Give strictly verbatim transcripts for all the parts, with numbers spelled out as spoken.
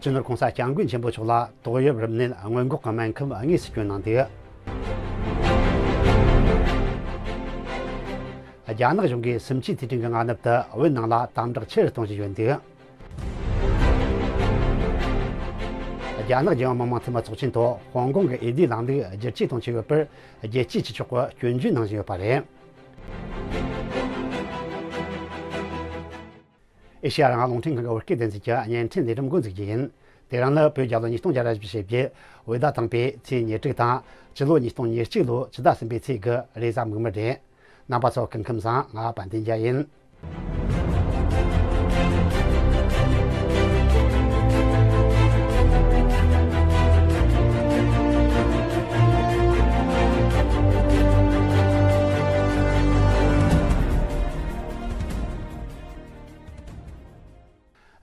སྤྱི་ནོར་༸གོང་ས་༸སྐྱབས་མགོན་ཆེན་པོ་མཆོག་ལ་ཏོག་དབྱིབས་རིམས་ནད་སྔོན་འགོག་གི་སྨན་ཁབ་དངོས་སུ་བསྐྱོན་གནང་འདུག་རྒྱ་ནག་གཞུང་གིས་སུམ་ཆུའི་མཐའི་ཁྲིམས་ཀྱི་མངའ་སྣབས་དེ་བོད་ནང་ལ་དམ་དྲག་ཆེ་རུ་གཏོང་བཞིན་ཡོད་འདུག་རྒྱ་ནག་རྒྱལ་ཡོངས་མི་དམངས་འཐུས་མི་ཚོགས་ཆེན་ཐོག་ཧོང་ཀོང་གི་འོས་བསྡུའི་ལམ་ལུགས་བསྒྱུར་བཅོས་གཏོང་ཆེད་ཡོད་པར་རྒྱལ་སྤྱིའི་སྤྱི་ཚོགས་ཀྱིས་སྐྱོན་བརྗོད་གནང་བཞིན་ཡོད་པ་རེད། ཨེ་ཤེ་ཡ་རང་དབང་རླུང་འཕྲིན་ཁང་གི་བོད་སྐད་སྡེ་ཚན་གྱི་བརྙན་འཕྲིན་ལས་རིམ་འགོ་འཛུགས་རྒྱུ་ཡིན། དེ་རིང་ནི་བོད་རྒྱལ་ལོ་ཉིས་སྟོང་བརྒྱ་ར་བཞི་བཅུ་ཞེ་བརྒྱད་བོད་ཟླ་དང་པོའི་ཚེས་ཉེར་དྲུག་དང་སྤྱི་ལོ་ཉིས་སྟོང་ཉེར་གཅིག་ལོའི་ཕྱི་ཟླ་གསུམ་པའི་ཚེས་དགུ་རེས་གཟའ་མིག་དམར་རེད། རྣམ་པ་ཚོ་སྐུ་ཁམས་བཟང་། ང་དཔལ་ལྡན་རྒྱལ་ཡིན།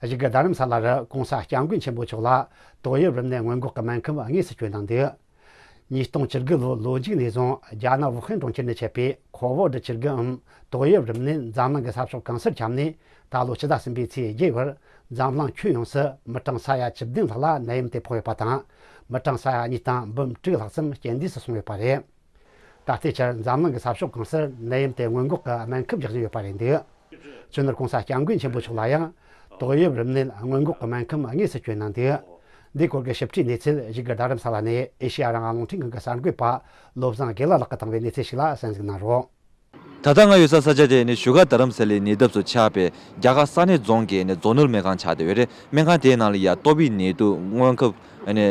གཞུག་གི་རྡ་རམ་ས་ལ་རུ་༸གོང་ས་༸སྐྱབས་མགོན་ཆེན་པོ་མཆོག་ལ་ཏོག་དབྱིབས་རིམས་ནད་སྔོན་འགོག་གི་སྨན་ཁབ་དངོས་སུ་སྐྱོན་གནང་འདུག་ཉིས་སྟོང་བཅུ་དགུ་ལོའི་ལོ་མཇུག་ནས་བཟུང་རྒྱ་ནག་ཝུ་ཧན་གྲོང་ཁྱེར་ནས་མཆེད་པའི་ཁོ་ཝོ་ཌི་བཅུ་དགུའམ་ཏོག་དབྱིབས་རིམས་ནད་འཛམ་གླིང་གི་ས་ཕྱོགས་གང་སར་ཁྱབ་ནས་ད་ལོ་ཕྱི་ཟླ་གསུམ་པའི་ཚེས་བརྒྱད་བར་འཛམ་གླིང་ཁྱོན་ཡོངས་སུ་མི་གྲངས་ས་ཡ་བཅུ་བདུན་ལྷག་ལ་ནད་ཡམས་དེ་ཕོག་ཡོད་པ་དང་། མི་གྲངས་ས་ཡ་གཉིས་དང་འབུམ་དྲུག་ལྷག་ཙམ་རྐྱེན་འདས་སུ་སོང་ཡོད་པ་རེད། ད་ལྟའི་ཆར་འཛམ་གླིང་གི་ས་ཕྱོགས་གང་སར་ནད་ཡམས་དེ་སྔོན་འགོག་གི་སྨན་ཁབ་རྒྱག་བཞིན་ཡོད་པ་རེད་འདུག་སྤྱི་ནོར་༸གོང་ས་༸སྐྱབས་མགོན་ཆེན་པོ་མཆོག་ལ་ཡང་ཏོག་དབྱིབས་རིམས་ནད་སྔོན་འགོག་གི་སྨན་ཁབ་དངོས་སུ་བསྐྱོན་གནང་འདུག་འདིའི་སྐོར་གྱི་ཞིབ་ཕྲའི་གནས་ཚུལ་གཞུག་གི་རྡ་རམ་ས་ལ་ནས་ཨེ་ཤེ་ཡ་རང་དབང་རླུང་འཕྲིན་ཁང་གི་གསར་འགོད་པ་བློ་བཟང་དགེ་ལགས་ལགས་ཀྱིས་བཏང་བའི་གནས་ཚུལ་ཞིག་ལ་གསན་གཟིགས་གནང་རོགས། ད་ལྟ་ང་ཡོད་ས་ས་ཆ་དེ་ནི་བཞུགས་སྒར་རྡ་རམ་ས་ལའི་ཉེ་འདབས་སུ་ཆགས་པའི་རྒྱ་གར་ས་གནས་རྫོང་གི་ནི་རྫོང་སྣུར་སྨན་ཁང་ཆགས་བསྡད་ཡོད་རེད། སྨན་ཁང་དེའི་ནང་ལ་ཡ་ཏོག་དབྱིབས་ནད་དུག་སྔོན་ཁབ་ནི་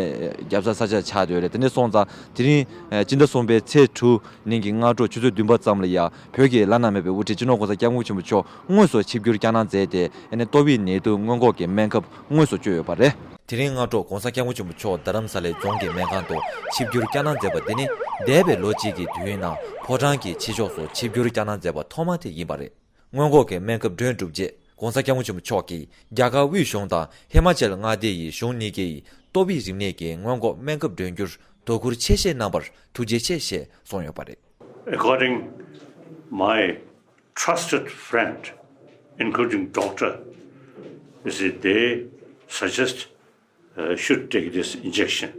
རྒྱབ་ས་ས་ཆ་ཆགས་བསྡད་ཡོད་རེད། དེ་འདྲ་སོང་ཙང་དེ་རིང་སྤྱི་ཟླ་གསུམ་པའི་ཚེས་དྲུག་ཉིན་གྱི་སྔ་དྲོ་ཆུ་ཚོད་བདུན་པ་ཙམ་ལ་ཡ་བོད་ཀྱི་བླ་ན་མེད་པའི་དབུ་ཁྲིད་སྤྱི་ནོར་༸གོང་ས་༸སྐྱབས་མགོན་ཆེན་པོ་མཆོག་དངོས་སུ་ཆིབས་བསྒྱུར་བསྐྱངས་གནང་མཛད་དེ་ནི་ཏོག་དབྱིབས་ནད་དུག་སྔོན་འགོག་གི་སྨན་ཁབ་དངོས་སུ་སྤྱོད་ཡོད་པ་རེད། དེ་རིང་སྔ་དྲོ་༸གོང་ས་༸སྐྱབས་མགོན་ཆེན་པོ་མཆོག་རྡ་རམ་ས་ལའི་རྫོང་གི་སྨན་ཁང་དུ་ཆིབས་བསྒྱུར་བསྐྱངས་གནང་མཛད་པ་འདི་ནི་འདས་པའི་ལོ་གཅིག་གི་དུས་ཡུན་ནང་ཕོ་བྲང་གི་ཕྱི་ཕྱོགས་སུ་ཆིབས་བསྒྱུར་བསྐྱངས་གནང་མཛད་པ་ཐོག་མ་དེ་ཡིན་པ་རེད། སྔོན་འགོག་གི་སྨན་ཁབ་སྒྲོན་གྲུབ་རྗེས་༸གོང་ས་༸སྐྱབས་མགོན་ཆེན་པོ་མཆོག་གིས་རྒྱ་གར་དབུས་གཞུང་དང་ཧི་མ་ཅལ་མངའ་སྡེ་ཡི་གཞུང་གཉིས་ཀའི་ཏོག་དབྱིབས་རིམས་ནད་ཀྱི་སྔོན་འགོག་སྨན་ཁབ་སྒྲོན་རྒྱུར་དོ་ཁུར་ཆེ་བཞེས་གནང་བར་ཐུགས་རྗེ་ཆེ་ཞེས་གསུངས་ཡོད་པ་རེད། According my trusted friend, including doctor, you see, they suggest uh, should take this injection.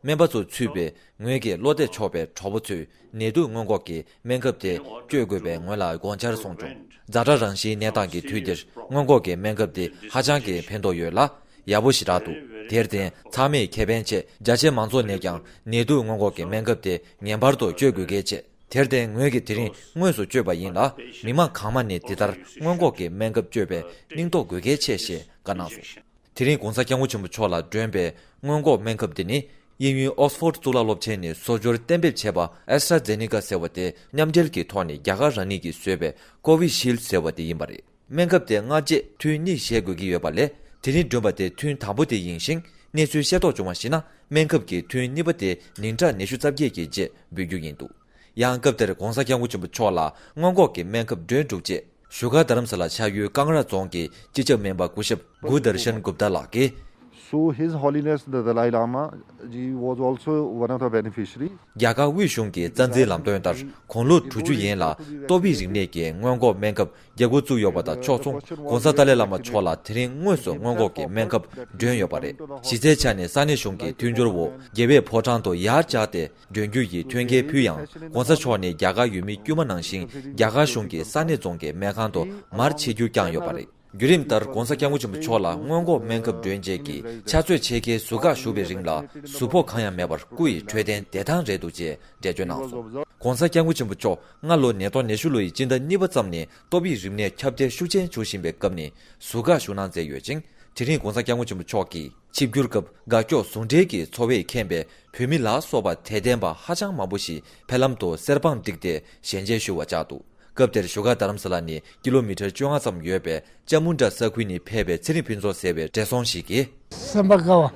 སྨན་པ་ཚོ་ཚུད་པའི་ངོས་ཀྱི་བློ་གཏད་ཆོག་པའི་གྲོགས་པོ་ཚོས་ནད་དུག་སྔོན་འགོག་གི་སྨན་ཁབ་དེ་སྤྱོད་དགོས་པའི་ངོས་ལ་དགོངས་འཆར་གསུངས་བྱུང་། ཛ་དྲག་རང་བཞིན་གནས་སྟངས་ཀྱི་དུས་འདིར་སྔོན་འགོག་གི་སྨན་ཁབ་དེ་ཧ་ཅང་གི་ཕན་ཐོགས་ཡོད་ལ། ཡག་པོ་ཞེ་དྲག་འདུག་དེར་བརྟེན་ཚང་མས་ཁེ་ཕན་ཆེད་རྒྱ་ཆེ་མང་ཚོགས་ནས་ཀྱང་ནད་དུག་སྔོན་འགོག་གི་སྨན་ཁབ་དེ་ངེས་པར་དུ་སྤྱོད་དགོས་གལ་ཆེ། དེར་བརྟེན་ངོས་ཀྱིས་དེ་རིང་དངོས་སུ་སྤྱོད་པ་ཡིན་ལ། མི་མང་གང་མང་ནས་འདི་ལྟར་སྔོན་འགོག་གི་སྨན་ཁབ་སྤྱོད་པའི་སྙིང་སྟོབས་དགོས་གལ་ཆེ་ཞེས་བཀའ་གནང་སོང་། དེ་རིང་༸གོང་ས་༸སྐྱབས་མགོན་ཆེན་པོ་མཆོག་ལ་སྒྲོན་པའི་སྔོན་འགོག་སྨན་ཁབ་འདི་ནི་དབྱིན་ཡུལ་ཨོག་སི་ཕོར་ཌི་གཙུག་ལག་སློབ་ཆེན་ནས་གསོ་སྦྱོར་གཏན་འབེབས་བྱས་པ་ཨེ་སི་ཊ་ཛེ་ནི་ཀ་ཟེར་བ་དེ་མཉམ་འབྲེལ་གྱི་ཐོག་ནས་རྒྱ་གར་རང་ཉིད་ཀྱིས་བཟོས་པའི་ཀོ་བི་ཤིལ་ཌི་ཟེར་བ་དེ་ཡིན་པ་རེད། སྨན་ཁབ་དེ་སྔ་རྗེས་ཐུན་གཉིས་བཞེས་དགོས་ཀྱི་ཡོད་པ་ལས་དེ་རིང་བསྒྲོན་པ་དེ་ཐུན་དང་པོ་དེ་ཡིན་ཞིང་། གནས་ཚུལ་ཤེས་རྟོགས་བྱུང་བ་ཞིག་ན་སྨན་ཁབ་ཀྱི་ཐུན་གཉིས་པ་དེ་ཉིན་གྲངས་ཉི་ཤུ་རྩ་བརྒྱད་ཀྱི་རྗེས་འབུལ་རྒྱུ་ཡིན་འདུག་ཡང་སྐབས་དེར་༸གོང་ས་༸སྐྱབས་མགོན་ཆེན་པོ་མཆོག་ལ་སྔོན་འགོག་གི་སྨན་ཁབ་སྒྲོན་གྲུབ་རྗེས་བཞུགས་སྒར་རྡ་རམ་ས་ལ་ཆགས་ཡུལ་ཀང་ར་རྫོང་གི་སྤྱི་ཁྱབ་སྨན་པ་སྐུ་ཞབས་གུ་དར་ཤན་གུབ་ཏཱ་ལགས་ཀྱིས། So His Holiness the Dalai Lama ji was also one of the beneficiaries. རྒྱ་གར་དབུས་གཞུང་གི་རྩ་འཛིན་ལམ་སྟོན་ལྟར་དགུང་ལོ་དྲུག་ཅུ་ཡན་ལ་ཏོག་དབྱིབས་རིམས་ནད་ཀྱི་སྔོན་འགོག་སྨན་ཁབ་རྒྱག་འགོ་བཙུགས་ཡོད་པ་དང་ཕྱོགས་མཚུངས་༸གོང་ས་ཏཱ་ལའི་བླ་མ་མཆོག་ལ་དེ་རིང་དངོས་སུ་སྔོན་འགོག་གི་སྨན་ཁབ་སྒྲོན་ཡོད་པ་རེད། གཞི་རྩའི་ཆ་ནས་ས་གནས་གཞུང་གི་མཐུན་སྦྱོར་འོག་རྒྱལ་བའི་ཕོ་བྲང་དུ་ཡར་བཅར་ཏེ་སྒྲོན་རྒྱུ་ཡི་མཐུན་རྐྱེན་ཕུལ་ཡང་༸གོང་ས་མཆོག་ནི་རྒྱ་གར་ཡུལ་མི་དཀྱུས་མ་ནང་བཞིན་རྒྱ་གར་གཞུང་གི་ས་གནས་རྫོང་གི་སྨན་ཁང་དུ་མར་ཆིབས་བསྒྱུར་བསྐྱངས་ཡོད་པ་རེད། བརྒྱུད་རིམ་ལྟར་༸གོང་ས་༸སྐྱབས་མགོན་ཆེན་པོ་མཆོག་ལ་སྔོན་འགོག་སྨན་ཁབ་སྒྲོན་བྱེད་ཀྱི་ཕྱག་མཛོད་ཆེད་ཁའི་ཟུར་བཀག་ཞུ་བའི་རིང་ལ་གཟུགས་ཕོག་གང་ཡང་མེད་པར་སྐུ་ཡི་འཕྲོད་བསྟེན་བདེ་ཐང་རེད་འདུག་ཅེས་འགྲེལ་བརྗོད་གནང་སོང་། ༸གོང་ས་༸སྐྱབས་མགོན་ཆེན་པོ་མཆོག་སྔ་ལོ་ཉིས་སྟོང་ཉི་ཤུ་ལོ་ཡི་སྤྱི་ཟླ་གཉིས་པ་ཙམ་ནས་ཏོག་དབྱིབས་རིམས་ནད་ཁྱབ་གདལ་ཤུགས་ཆེན་འབྱུང་བཞིན་པའི་སྐབས་ནས་ཟུར་བཀག་ཞུ་གནང་མཛད་ཡོད་ཅིང་། དེ་རིང་༸གོང་ས་༸སྐྱབས་མགོན་ཆེན་པོ་མཆོག་གིས་ཆིབས་བསྒྱུར་སྐབས་དགའ་སྐྱོ་ཟུང་འབྲེལ་གྱི་འཚོ་བས་ཁེངས་པའི་བོད་མི་ལ་སོགས་པ་དད་ལྡན་པ་ཧ་ཅང་མང་པོ་ཞིག་ཕེབས་ལམ་དུ་གསེར་པང་བསྒྲིགས་ཏེ་ཞལ་མཇལ་ཞུ་བར་བཅར་འདུག་སྐབས་དེར་བཞུགས་སྒར་རྡ་རམ་ས་ལ་ནས་ཀི་ལོ་མི་ཊར་བཅོ་ལྔ་ཙམ་ཡོད་པའི་ཅ་མུན་དྲ་ས་ཁུལ་ནས་ཕེབས་པའི་ཚེ་རིང་ཕུན་ཚོགས་ཟེར་བའི་བགྲེས་སོང་ཞིག་གིས། སེམས་པ་དགའ་བ།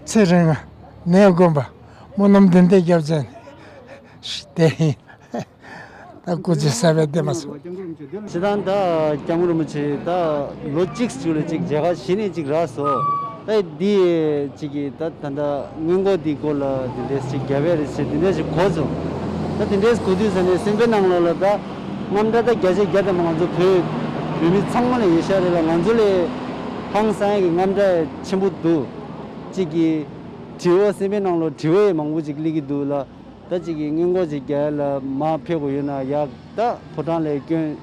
ཚེ་རིང་བ། ནད་དཀོན་པ། སྨོན་ལམ་བདུན་ལྡན་རྒྱབ་ཅན་དེ་ཡིན། ད་སྐུ་ཚེ་གསར་པའི་བདེ་མ་སོང་། སྤྱིར་བཏང་ད་སྐྱབས་མགོན་རིན་པོ་ཆེ་ད་ལོ་གཅིག་ཅིག་ལ་གཅིག་མཇལ་ཁ་ཞུས་ནས་གཅིག་རག་སོང་། ད་འདི་གཅིག་གིས་ད་ད་ལྟ་སྔོན་འགོག་འདིའི་སྐོར་ལ་འདི་འདྲས་ཅིག་རྒྱབ་ཡ་རེད་ཟེར་འདི་འདྲས་ཅིག་གོ་སོང་། ད་འདི་འདྲས་གོ་དུས་ཙ་ནས་སེམས་པའི་ནང་ལོགས་ལ་ད་རྣམ་འདྲ་ད་བརྒྱ་ཆ་བརྒྱ་ཐམ་པ་ང་ཚོ་བོད་བོད་མི་ཚང་མ་ལ་ཡོད་ཤག་རེད་ལ། ང་ཚོ་ལས་ ཧང་སང་གི་དངངས་སྐྲག་ཆེན་པོ་འདུག་གཅིག་གི་དྲི་བ་སེམས་པའི་ནང་ལ་དྲི་བ་མང་པོ་ཅིག་སླེབས་ཀྱི་འདུག་ལ། ད་གཅིག་གི་སྔོན་འགོག་ཅིག་རྒྱག་ལ་མར་ཕེབས་དགོས་ཡོད་ན་ཡག་ད་ཕོ་བྲང་ལ་སྐྱོན་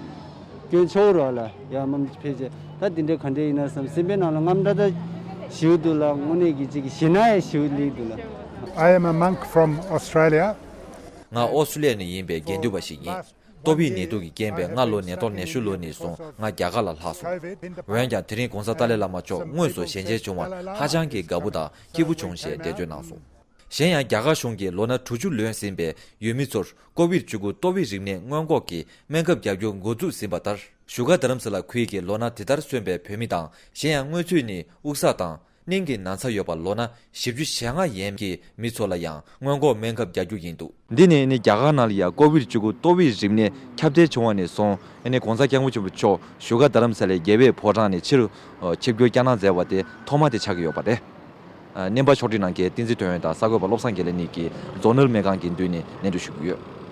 སྐྱོན་ཆོག་རོགས་ལ་ཡག་མམ་ཕེབས་ཅེ། ད་དེ་འདྲ་ག་འདྲ་ཡིན་ན་བསམ། སེམས་པའི་ནང་ལ་དངངས་སྐྲག་ད་ཞེ་པོ་འདུག་ལ། དངོས་གནས་ཀྱི་གཅིག་གི་ཞེད་སྣང་ཡང་ཞེ་པོ་སླེབས་འདུག་ལ། I am a monk from Australia. ང་ཨོ་སི་ཀྲི་ལི་ཡ་ནས་ཡིན་པའི་དགེ་འདུན་པ་ཞིག་ཡིན། ཏོག་དབྱིབས་ནད་དུག་གི་རྐྱེན་པས་སྔར་ལོ་ནད་གདོང་ནད་ཤུལ་ལོ་ནས་བཟུང་ང་རྒྱ་གར་ལ་ལྷག་སོང་། འོན་ཀྱང་དེ་རིང་༧གོང་ས་ཏཱ་ལའི་བླ་མ་མཆོག་དངོས་སུ་ཞལ་མཇལ་བྱུང་བར་ཧ་ཅང་གི་དགའ་པོ་དང་སྐྱིད་པོ་བྱུང་ཞེས་འགྲེལ་བརྗོད་གནང་སོང་། གཞན་ཡང་རྒྱ་གར་གཞུང་གིས་ལོ་ན་དྲུག་ཅུ་ལོན་ཟིན་པའི་ཡུལ་མི་ཚོར་ཀོ་བིད་བཅུ་དགུ་ཏོག་དབྱིབས་རིམས་ནད་སྔོན་འགོག་གི་སྨན་ཁབ་རྒྱག་རྒྱུ་འགོ་འཛུགས་ཟིན་པ་ལྟར། བཞུགས་སྒར་རྡ་རམ་ས་ལ་ཁུལ་གྱི་ལོ་ན་དེ་ལྟར་སོན་པའི་བོད་མི་དང་གཞན་ཡང་དངོས་ཚུད་ནི་དབུགས་བསགས་དང་། སྙིང་གི་ན་ཚ་ཡོད་པ་ལོ་ན་བཞི་བཅུ་ཞེ་ལྔ་ཡན་གྱི་མི་ཚོ་ལ་ཡང་སྔོན་འགོག་སྨན་ཁབ་རྒྱག་རྒྱུ་ཡིན་འདུག་འདི་ནི་ནི་རྒྱ་གར་ནང་ལ་ཡང་ཀོ་བིད་བཅུ་དགུ་ཏོག་དབྱིབས་རིམས་ནད་ཁྱབ་གདལ་བྱུང་བ་ནས་བཟུང་ཨ་ནི་༧གོང་ས་༧སྐྱབས་མགོན་ཆེན་པོ་མཆོག་བཞུགས་སྒར་རྡ་རམ་ས་ལའི་རྒྱལ་བའི་ཕོ་བྲང་ནས་ཕྱིར་ཆིབས་བསྒྱུར་བསྐྱངས་གནང་མཛད་པ་དེ་ཐོག་མ་དེ་ཆགས་ཀྱི་ཡོད་པ་རེད། ཨ་བརྙན་པར་ཕྱོགས་སྒྲིག་གནང་མཁན་བསྟན་འཛིན་དོན་ཡོད་དང་གསར་འགོད་པ་བློ་བཟང་དགེ་ལེགས་གཉིས་ཀྱིས་རྫོང་ནུབ་སྨན་ཁང་གི་མདུན་ནས་སྙན་སྒྲོན་ཞུ་གི་ཡོད།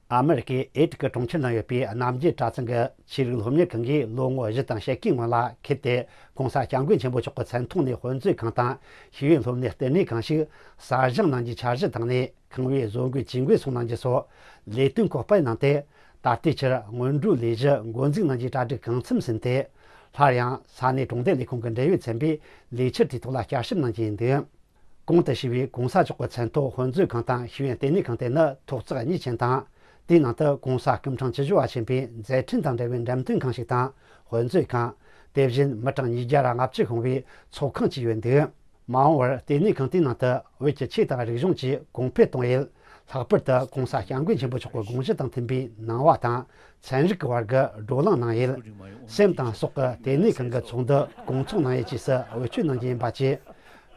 ཨ་མེ་རི་ཀའི་ཨེ་ཏི་ཀི་གྲོང་ཁྱེར་ནང་ཡོད་པའི་རྣམ་རྒྱལ་གྲྭ་ཚང་གི་ཆོས་རིག་སློབ་གཉེར་ཁང་གིས་ལོ་ངོ་བཞི་དང་ཕྱེད་ཀའི་སྔོན་ལ་ཁུལ་དེར་༧གོང་ས་༧སྐྱབས་མགོན་ཆེན་པོ་མཆོག་གི་མཚན་ཐོག་ནས་དཔེ་མཛོད་ཁང་དང་ཤེས་ཡོན་སློབ་གཉེར་ལྟེ་གནས་ཁང་ཞིག་གསར་བཞེངས་གནང་རྒྱུའི་འཆར་གཞི་བཏིང་ནས། ཁང་པའི་བཟོ་འགོད་ཇུས་འགོད་སོགས་གནང་རྒྱུ་སོགས་ལས་དོན་གོ་སྤེལ་གནང་སྟེ། ད་ལྟའི་ཆར་སྔོན་འགྲོའི་ལས་གཞི་འགོ་འཛུགས་གནང་རྒྱུའི་གྲ་སྒྲིག་གང་འཚམ་ཟིན་ཏེ། སླར་ཡང་ས་གནས་གྲོང་སྡེ་ལས་ཁུངས་ཀྱི་འབྲེལ་ཡོད་ཚན་པས་ལས་འཆར་དེའི་ཐོག་ལ་བསྐྱར་ཞིབ་གནང་རྒྱུ་ཡིན་འདུག་གོང་དུ་ཞུས་པའི་༧གོང་ས་མཆོག་གི་མཚན་ཐོག་དཔེ་མཛོད་ཁང་དང་ཤེས་ཡོན་ལྟེ་གནས་ཁང་དེ་ནི་ཐོག་བརྩེགས་གཉིས་ཅན་དང་། དེའི་ནང་དུ་༧གོང་ས་སྐུ་ཕྲེང་བཅུ་བཞི་པ་ཆེན་པོའི་མཛད་འཕྲིན་དང་འབྲེལ་བའི་འགྲེམས་སྟོན་ཁང་ཞིག་དང་། དཔེ་མཛོད་ཁང་། དེ་བཞིན་མི་གྲངས་ཉིས་བརྒྱ་ལྔ་བཅུ་ཤོང་བའི་ཚོགས་ཁང་བཅས་ཡོད་འདུག་མ་འོངས་པར་ལྟེ་གནས་ཁང་དེའི་ནང་དུ་བོད་ཀྱི་ཆོས་དང་རིག་གཞུང་བཅས་གོང་འཕེལ་གཏོང་ཡུལ། ལྷག་པར་དུ་༧གོང་ས་༧སྐྱབས་མགོན་ཆེན་པོ་མཆོག་གི་དགོངས་གཞི་དང་མཐུན་པའི་ནང་པ་དང་ཚན་རིག་གི་བར་གྱི་བགྲོ་གླེང་གནང་ཡུལ། སེམས་དང་སྲོག་གི་ལྟེ་གནས་ཁང་གི་ཚོགས་འདུ་སྐོང་ཚོགས་གནང་ཡུལ་བཅས་སུ་བེད་སྤྱོད་གནང་རྒྱུ་ཡིན་པ་བཅས།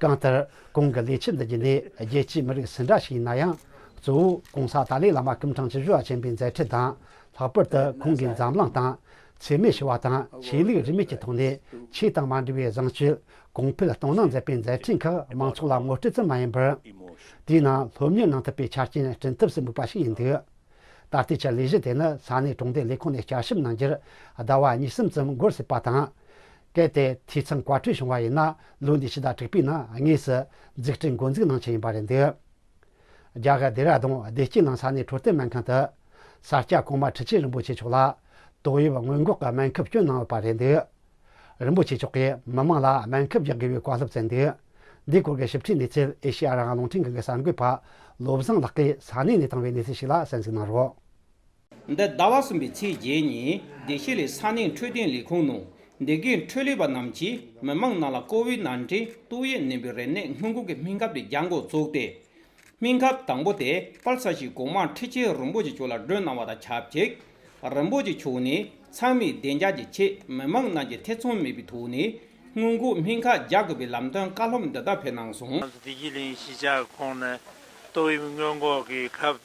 གང་ལྟར་གོང་གི་ལས་འཆར་འདི་བརྒྱུད་ནས་རྒྱལ་སྤྱིའི་མི་རིགས་སུ་འདྲ་ཞིག་ཡིན་ན་ཡང་། གཙོ་བོ་༧གོང་ས་ཏཱ་ལའི་བླ་མ་སྐུ་ཕྲེང་བཅུ་བཞི་པ་ཆེན་པོའི་མཛད་འཕྲིན་དང་། ལྷག་པར་དུ་ཁོང་གིས་འཛམ་གླིང་སྟེང་འཚེ་མེད་ཞི་བ་དང་ཆོས་ལུགས་རིས་མེད་ཀྱི་ཐོག་ནས་ཆོས་དང་མ་འབྲེལ་བའི་བཟང་སྤྱོད་གོང་འཕེལ་གཏོང་གནང་མཛད་པའི་མཛད་འཕྲིན་ཁག་མང་ཚོགས་ལ་ངོ་སྤྲོད་ཙམ་མ་ཡིན་པར། དེའི་ནང་སློབ་གཉེར་གནང་ཐུབ་པའི་ཆ་རྐྱེན་བསྐྲུན་ཐབས་སུ་དམིགས་པ་ཞིག་ཡིན་འདུག་ད་ལྟའི་ཆར་ལས་གཞི་དེ་ནི་ས་གནས་གྲོང་སྡེ་ལས་ཁུངས་ནས་བསྐྱར་ཞིབ་གནང་རྒྱུར་ཟླ་བ་གཉིས་གསུམ་ཙམ་འགོར་སྲིད་པ་དང་། གལ་ཏེ་འཐུས་ཚང་བཀའ་འཁྲོལ་བྱུང་བ་ཡིན་ན། ལོ་འདིའི་ཕྱི་ཟླ་དྲུག་པའི་ནང་དངོས་སུ་འཛུགས་སྐྲུན་འགོ་འཛུགས་གནང་ཆེད་ཡིན་པ་རེད་འདུག་རྒྱ་གར་ལྡེ་ར་ལྡུན་བདེ་སྐྱིད་གླིང་ས་གནས་འཕྲོད་བསྟེན་སྨན་ཁང་དུ། ས་སྐྱ་གོང་མ་ཁྲི་ཆེན་རིན་པོ་ཆེ་མཆོག་ལ་ཏོག་དབྱིབས་སྔོན་འགོག་གི་སྨན་ཁབ་སྐྱོན་གནང་ཡོད་པ་རེད་འདུག་རིན་པོ་ཆེ་མཆོག་གིས་མི་མང་ལ་སྨན་ཁབ་རྒྱག་དགོས་པའི་བཀའ་སློབ་སྩལ་འདུག་འདིའི་སྐོར་གྱི་ཞིབ་ཕྲའི་གནས་ཚུལ་ཨེ་ཤེ་ཡ་རང་དབང་རླུང་འཕྲིན་ཁང་གི་གསར་འགོད་པ་བློ་བཟང་ལགས་ཀྱིས་ས་གནས་ནས་བཏང་བའི་གནས་ཚུལ་ཞིག་ལ་གསན་གཟིགས་གནང་རོགས། འདི་ཟླ་བ་གསུམ་པའི་ཚེས་བརྒྱད་ཉིན་བདེ་སྐྱིད་གླིང་ས་གནས་འཕྲོད་བསྟེན་ལས་ཁུངས་ནང་འདི་གའི་འཕྲོད་ལས་པ་རྣམས་ཀྱིས་མི་མང་རྣམས་ལ་ཀོ་བིད་ནན་ཏིན་ཏོག་དབྱིབས་ནད་འབུའི་རིམས་ནད་སྔོན་འགོག་གི་སྨན་ཁབ་དེ་རྒྱག་འགོ་བཙུགས་ཏེ། སྨན་ཁབ་དང་པོ་དེ་དཔལ་ས་སྐྱའི་གོང་མ་ཁྲི་ཆེན་རིན་པོ་ཆེ་མཆོག་ལ་སྒྲོན་གནང་བ་དང་ཆབས་ཅིག་རིན་པོ་ཆེ་མཆོག་ནས་ཚང་མས་བདེ་འཇགས་ཀྱི་ཆེད་མི་མང་རྣམས་ཀྱིས་ཐེ་ཚོམ་མེད་པའི་ཐོག་ནས་སྔོན་འགོག་སྨན་ཁབ་རྒྱག་དགོས་པའི་ལམ་སྟོན་བཀའ་སློབ་འདི་ལྟར་ཕེབས་གནང་སོང་། ང་ཚོ་བདེ་སྐྱིད་གླིང་གཞིས་ཆགས་ཁོངས་ནས་ཏོག་དབྱིབས་སྔོན་འགོག་གི་ཁབ་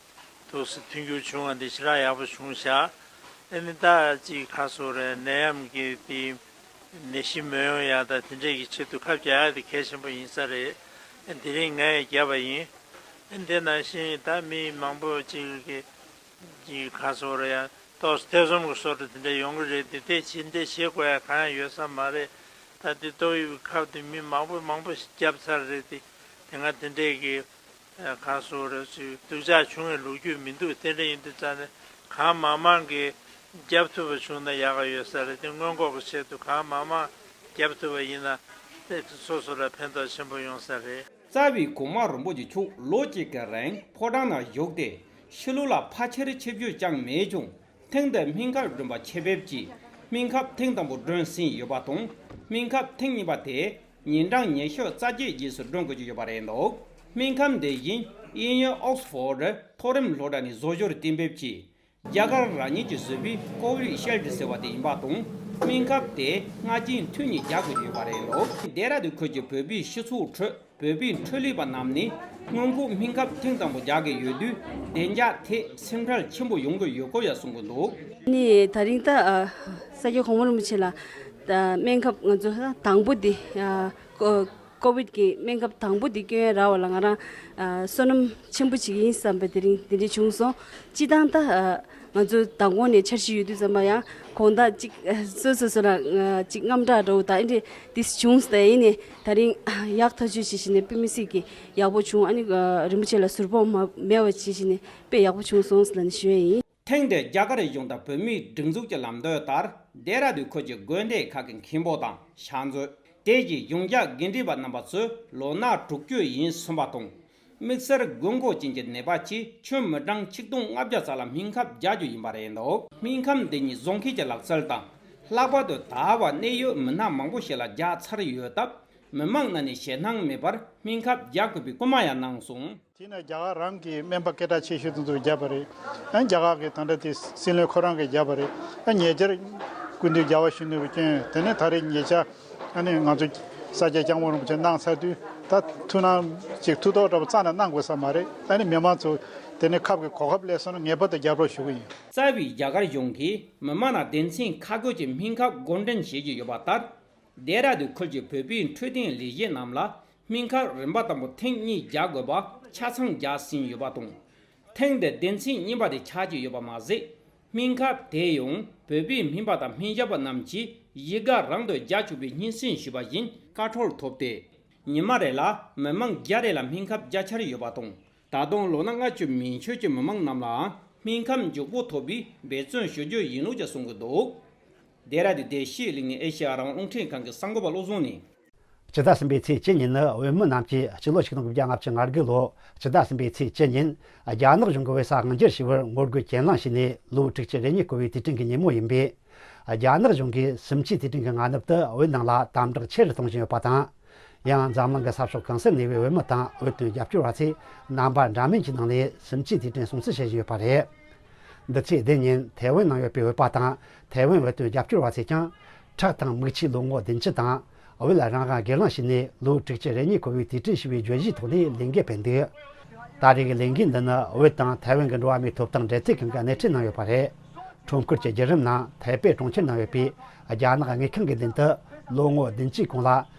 ཏོག་ཙམ་མཐུན་འགྱུར་བྱུང་བ་འདི་ཞེ་དྲག་ཡག་པོ་བྱུང་ཤག་ཨ་ནི་ད་ཅིག་ཁ་སོ་རེ་ནད་ཡམས་ཀྱི་དེ་ནད་གཞི་མི་ཡོང་ཡ་ད་དེ་འདྲས་ཀྱི་ཆེད་དུ་ཁབ་རྒྱག་ཡ་དེ་གལ་ཆེན་པོ་ཡིན་ས་རེད། ཨ་དེ་རིང་ངས་རྒྱབ་པ་ཡིན། ཨ་དེ་ནང་བཞིན་ད་མི་མང་པོ་ཅིག་གི་ཅིག་ཁ་སོ་རེ་ཡ་ཏོག་ཙམ་ཐེ་ཚོམ་གྱི་བཟོ་འདྲ་དེ་འདྲས་ཡོང་གི་རེད། དེ་དེ་བྱེད་འདི་བྱེད་དགོས་ཡ་གང་ཡང་ཡོད་ས་མ་རེད། ད་དེ་ཏོག་དབྱིབས་ཁབ་དེ་མི་མང་པོ་མང་པོ་ཞིག་བརྒྱབ་ཚར་རེད། དེ་དེ་སྔ་དེ་འདྲས་ཀྱི་ཨ་གང་སོ་རེ་ཚོས་སྡུག་ཅག་བྱུང་བའི་ལོ་རྒྱུས་མི་འདུག་དེ་འདྲ་ཡིན་དུས་ཙང་ནས་གང་མང་མང་གིས་རྒྱབ་ཐུབ་པ་བྱུང་ན་ཡག་ག་ཡོད་ས་རེད། དེ་སྔོན་འགོག་གི་ཆེད་དུ་གང་མང་མང་རྒྱབ་ཐུབ་པ་ཡིན་ན་དེ་སོ་སོ་ལ་ཕན་ཐོགས་ཆེན་པོ་ཡོང་ས་རེད། རྩ་བའི་གོང་མ་རིན་པོ་ཆེ་མཆོག་ལོ་གཅིག་གི་རིང་ཕོ་བྲང་ནང་བཞུགས་ཏེ་ཕྱི་ལོགས་ལ་ཕལ་ཆེར་ཆིབས་བསྒྱུར་བསྐྱངས་མེད་ཀྱང་། ཐེངས་འདིའི་སྨན་ཁབ་སྒྲོན་པ་ཆེད་ཕེབས་ཀྱིས་སྨན་ཁབ་ཐེངས་དང་པོ་སྒྲོན་ཟིན་ཡོད་པ་དང་། སྨན་ཁབ་ཐེངས་གཉིས་པ་དེ་ཉིན་གྲངས་ཉི་ཤུ་རྩ་བརྒྱད་རྗེས་སུ་སྒྲོན་དགོས་ཀྱི་ཡོད་པ་རེད་འདུག་སྨན་ཁབ་འདི་བཞིན་དབྱིན་ཡུལ་ཨོག་སི་ཕོར་ཌི་མཐོ་རིམ་སློབ་གྲྭ་ནས་བཟོ་བཅོས་གཏན་འབེབས་ཀྱིས་རྒྱ་གར་རང་ཉིད་ཀྱིས་བཟོས་པའི་ཀོ་བི་ཤིལ་ཌི་ཟེར་བ་དེ་ཡིན་པ་དང་། སྨན་ཁབ་དེ་སྔ་རྗེས་མཐུད་ནས་རྒྱག་དགོས་ཀྱི་ཡོད་པ་རེད་འདུག་ལྡེ་ར་ལྡུན་ཁུལ་གྱི་བོད་པའི་སྤྱི་ཚོགས་ཁྲོད། བོད་པའི་འཕྲོད་ལས་པ་རྣམས་ནས་སྔོན་འགོག་སྨན་ཁབ་ཐེངས་དང་པོ་རྒྱག་གི་ཡོད་དུས་བདེ་འཇགས་ཐད་སེམས་ཁྲལ་ཆེན་པོ་ཡོང་གི་ཡོད་སྐོར་ཡང་གསུང་གི་འདུག་ནི་ད་རིང་ད་ཨ་ས་སྐྱ་གོང་མ་རིན་པོ་ཆེ་ལ་ད་སྨན་ཁབ་ང་ཚོ་དང་པོ་འདི་ཨ་ཀོ་ཀོ་བིད་ཀྱི་སྨན་ཁབ་དང་པོ་འདི་སྐྱོན་ཡ་རག་པ་ལ་ང་རང་ཨ་བསོད་ནམས་ཆེན་པོ་ཅིག་ཡིན་བསམ་པ་དེ་རིང་འདི་འདྲ་བྱུང་སོང་། སྤྱིར་བཏང་ད་ཨ་ང་ཚོ་མདང་དགོང་ནས་འཆར་གཞི་ཡོད་དུས་ཙམ་པ་ཡང་ དགོང་དག་ཅིག་སོ་སོ་སོ་ལ་ཅིག་དངངས་སྐྲག་འདྲ་བོ་དང་ཨེ་འདྲ་དེ་བྱུང་སྟེ་ཡིན་ནི་ད་རིང་ཡག་ཐག་ཆོད་བྱེད་བཞིན་ནས་དཔེ་མི་སྲིད་ཀྱི་ཡག་པོ་བྱུང་། ཨ་ནི་རིན་པོ་ཆེ་ལ་ཟུར་ཕོག་མ་མེད་པ་བྱེད་བཞིན་ནས་དཔེ་ཡག་པོ་བྱུང་སོང་ལབ་ནས་ཞུ་ཡས་ཡིན། ཐེངས་འདིར་རྒྱ་གར་གཞུང་དང་བོད་མིའི་སྒྲིག་འཛུགས་ཀྱི་ལམ་སྟོན་ལྟར་ལྡེ་ར་ལྡུན་ཁུལ་གྱི་དགོན་སྡེ་ཁག་གི་མཁན་པོ་དང་ཕྱག་མཛོད། དེ་བཞིན་གཞུང་ཞབས་དགེ་འདུན་པ་རྣམ་པ་ཚོས་ལོ་ན་དྲུག་ཅུ་ཡིན་གསུངས་པ་དང་། དམིགས་བསལ་དགོས་མཁོ་ཅན་གྱི་ནད་པ་ཆེད་ཁྱོན་མི་གྲངས་ཆིག་སྟོང་ལྔ་བརྒྱ་ཙམ་ལ་སྨན་ཁབ་རྒྱག་རྒྱུ་ཡིན་པ་རེད་འདུག་སྨན་ཁབ་འདི་ཉིད་རྫོང་ཁྱེར་གྱི་ལག་རྩལ་དང་། ལྷག་པར་དུ་ད་བར་གནད་ཡོད་མི་སྣ་མང་པོ་ཞིག་ལ་རྒྱག་ཚར་ཡོད་སྟབས། མི་མང་ནང་ནས་ཞེད་སྣང་མེད་པར་སྨན་ཁབ་རྒྱག་དགོས་པའི་སྐུལ་མ་ཡང་གནང་སོང་། དེ་ནས་རྒྱ་གར་རང་གི་སྨན་པ་སྐད་གྲགས་ཆེ་ཤོས་དེ་ཚོས་བརྒྱབ་པ་རེད། ཨ་རྒྱ་གར་གི་ད་ལྟ་དེ་སྲིད་བློན་ཁོ་རང་གིས་བརྒྱབ་པ་རེད། ཨ་ཉེ་ཆར་སྐུ་མདུན་རྒྱལ་བ་གཞོན་ནུ་བསྐྱོན། དེ་ནས་ད་རེས་ཉེ་ཆར་ཨ་ནི་ང་ཚོ་ས་སྐྱ་སྐྱབས་མགོན་རིན་པོ་ཆེ་གནང་ཚར་དུས་ད་ཐུགས་སྣང་ཅིག་ཐུགས་ཐོག་འདྲ་པོ་རྩ་ནས་གནང་དགོས་ས་མ་རེད། ཨ་ནི་མི་མང་ཚོ་དེ་ནས་ཁབ་ཀྱི་གོ་སྐབས་སླེབས་སོང་ན་ངེས་པར་དུ་རྒྱབ་རོགས་ཞུ་གི་ཡིན། རྩ་བའི་རྒྱ་གར་གཞུང་གིས་མི་མང་ལ་དེ་མཚུངས་ཁ་བགོས་ཀྱི་སྨན་ཁབ་བགོ་འགྲེམས་བྱེད་ཀྱི་ཡོད་པ་ལྟར། ལྡེ་ར་ལྡུན་ཁུལ་གྱི་བོད་པའི་འཕྲོད་བསྟེན་ལས་བྱེད་རྣམས་ལ་སྨན་ཁབ་རིམ་པ་དང་པོ་ཐེངས་གཉིས་རྒྱག་དགོས་པ་ཆ་ཚང་རྒྱག་ཟིན་ཡོད་པ་དང་། ཐེངས་འདིར་སྡེ་ཚན་གཉིས་པ་དེ་ཆགས་ཀྱི་ཡོད་པ་མ་ཟད། སྨན་ཁབ་དེ་ཡང་བོད་པའི་སྨན་པ་དང་སྨན་ཞབས་པ་རྣམས་ཀྱིས་གཞིས་ཀ་རང་དུ་རྒྱག་ཆོག་པའི་སྙན་སེང་ཞུས་པ་བཞིན་བཀའ་འཁྲོལ་ཐོབ་སྟེ། ཉི་མ་རེ་ལ་མི་མང་བརྒྱ་རེ་ལ་སྨན་ཁབ་བརྒྱ་ཆར་ཡོད་པ་དང་། ད་དུང་ལོ་ན་ལྔ་བཅུ་མན་ཆད་ཀྱི་མི་མང་རྣམས་ལའང་སྨན་ཁབ་མགྱོགས་པོ་ཐོབ་པའི་འབད་བརྩོན་ཞུ་རྒྱུ་ཡིན་ལུགས་ཀྱང་གསུང་གི་འདུག་ལྡེ་ར་ལྡུན་བདེ་སྐྱིད་གླིང་ནས་ཨེ་ཤེ་ཡ་རང་དབང་རླུང་འཕྲིན་ཁང་གི་གསར་འགོད་པ་བློ་བཟང་ནས། སྤྱི་ཟླ་གསུམ་པའི་ཚེས་བཅུ་ཉིན་ནི་བོད་མི་རྣམས་ཀྱི་སྤྱི་ལོ་ཆིག་སྟོང་དགུ་བརྒྱ་ལྔ་བཅུ་ང་དགུ་ལོ་སྤྱི་ཟླ་གསུམ་པའི་ཚེས་བཅུ་ཉིན་རྒྱ་ནག་གཞུང་གིས་བོད་ས་དབང་བསྒྱུར་བྱས་པར་ངོ་རྒོལ་གྱེན་ལངས་བྱས་ནས་ལོ་དྲུག་ཅུ་རེ་གཉིས་འཁོར་བའི་དུས་དྲན་གྱི་ཉིན་མོ་ཡིན་པས། རྒྱ་ནག་གཞུང་གིས་སུམ་ཅུའི་དུས་དྲན་གྱི་སྔ་ནུབ་ཏུ་བོད་ནང་ལ་དམ་དྲག་ཆེ་རུ་གཏོང་བཞིན་ཡོད་པ་དང་། ཡང་འཛམ་གླིང་གི་ས་ཕྱོགས་གང་སར་གནས་པའི་བོད་མི་དང་བོད་དོན་རྒྱབ་སྐྱོར་བ་ཚོས་རྣམ་པ་འདྲ་མིན་གྱི་ནང་ནས་སུམ་ཅུའི་དུས་དྲན་སྲུང་བརྩི་བྱེད་བཞིན་ཡོད་པ་རེད། འདི་ཚེས་བདུན་ཉིན་ཐའེ་ཝན་ནང་ཡོད་པའི་བོད་པ་དང་ཐའེ་ཝན་བོད་དོན་རྒྱབ་སྐྱོར་བ་ཚོས་ཀྱང་ཁྲག་དང་མིག་ཆུའི་ལོ་ངོ་བདུན་ཅུ་དང་། བོད་ལ་རང་དབང་སྒེར་ལངས་བྱས་ནས་ལོ་དྲུག་ཅུ་རེ་གཉིས་འཁོར་བའི་དུས་དྲན་ཞུ་བའི་བརྗོད་གཞིའི་ཐོག་ནས་ལས་འགུལ་སྤེལ་འདུག་ད་རེས་ཀྱི་ལས་འགུལ་འདི་ནི་བོད་དང་ཐའེ་ཝན་གྱི་འགྲོ་བ་མིའི་ཐོབ་ཐང་འབྲེལ་མཐུད་ཁང་གིས་སྣེ་ཁྲིད་གནང་ཡོད་པ་རེད། ཁྲོམ་སྐོར་གྱི་བརྒྱུད་རིམ་ནང་ཐའེ་པེ་གྲོང་ཁྱེར་ནང་ཡོད་པའི་རྒྱ་ནག་དངུལ་ཁང་གི་མདུན་དུ་ལོ་ངོ་བདུན་ཅུའི་གོང་ལ་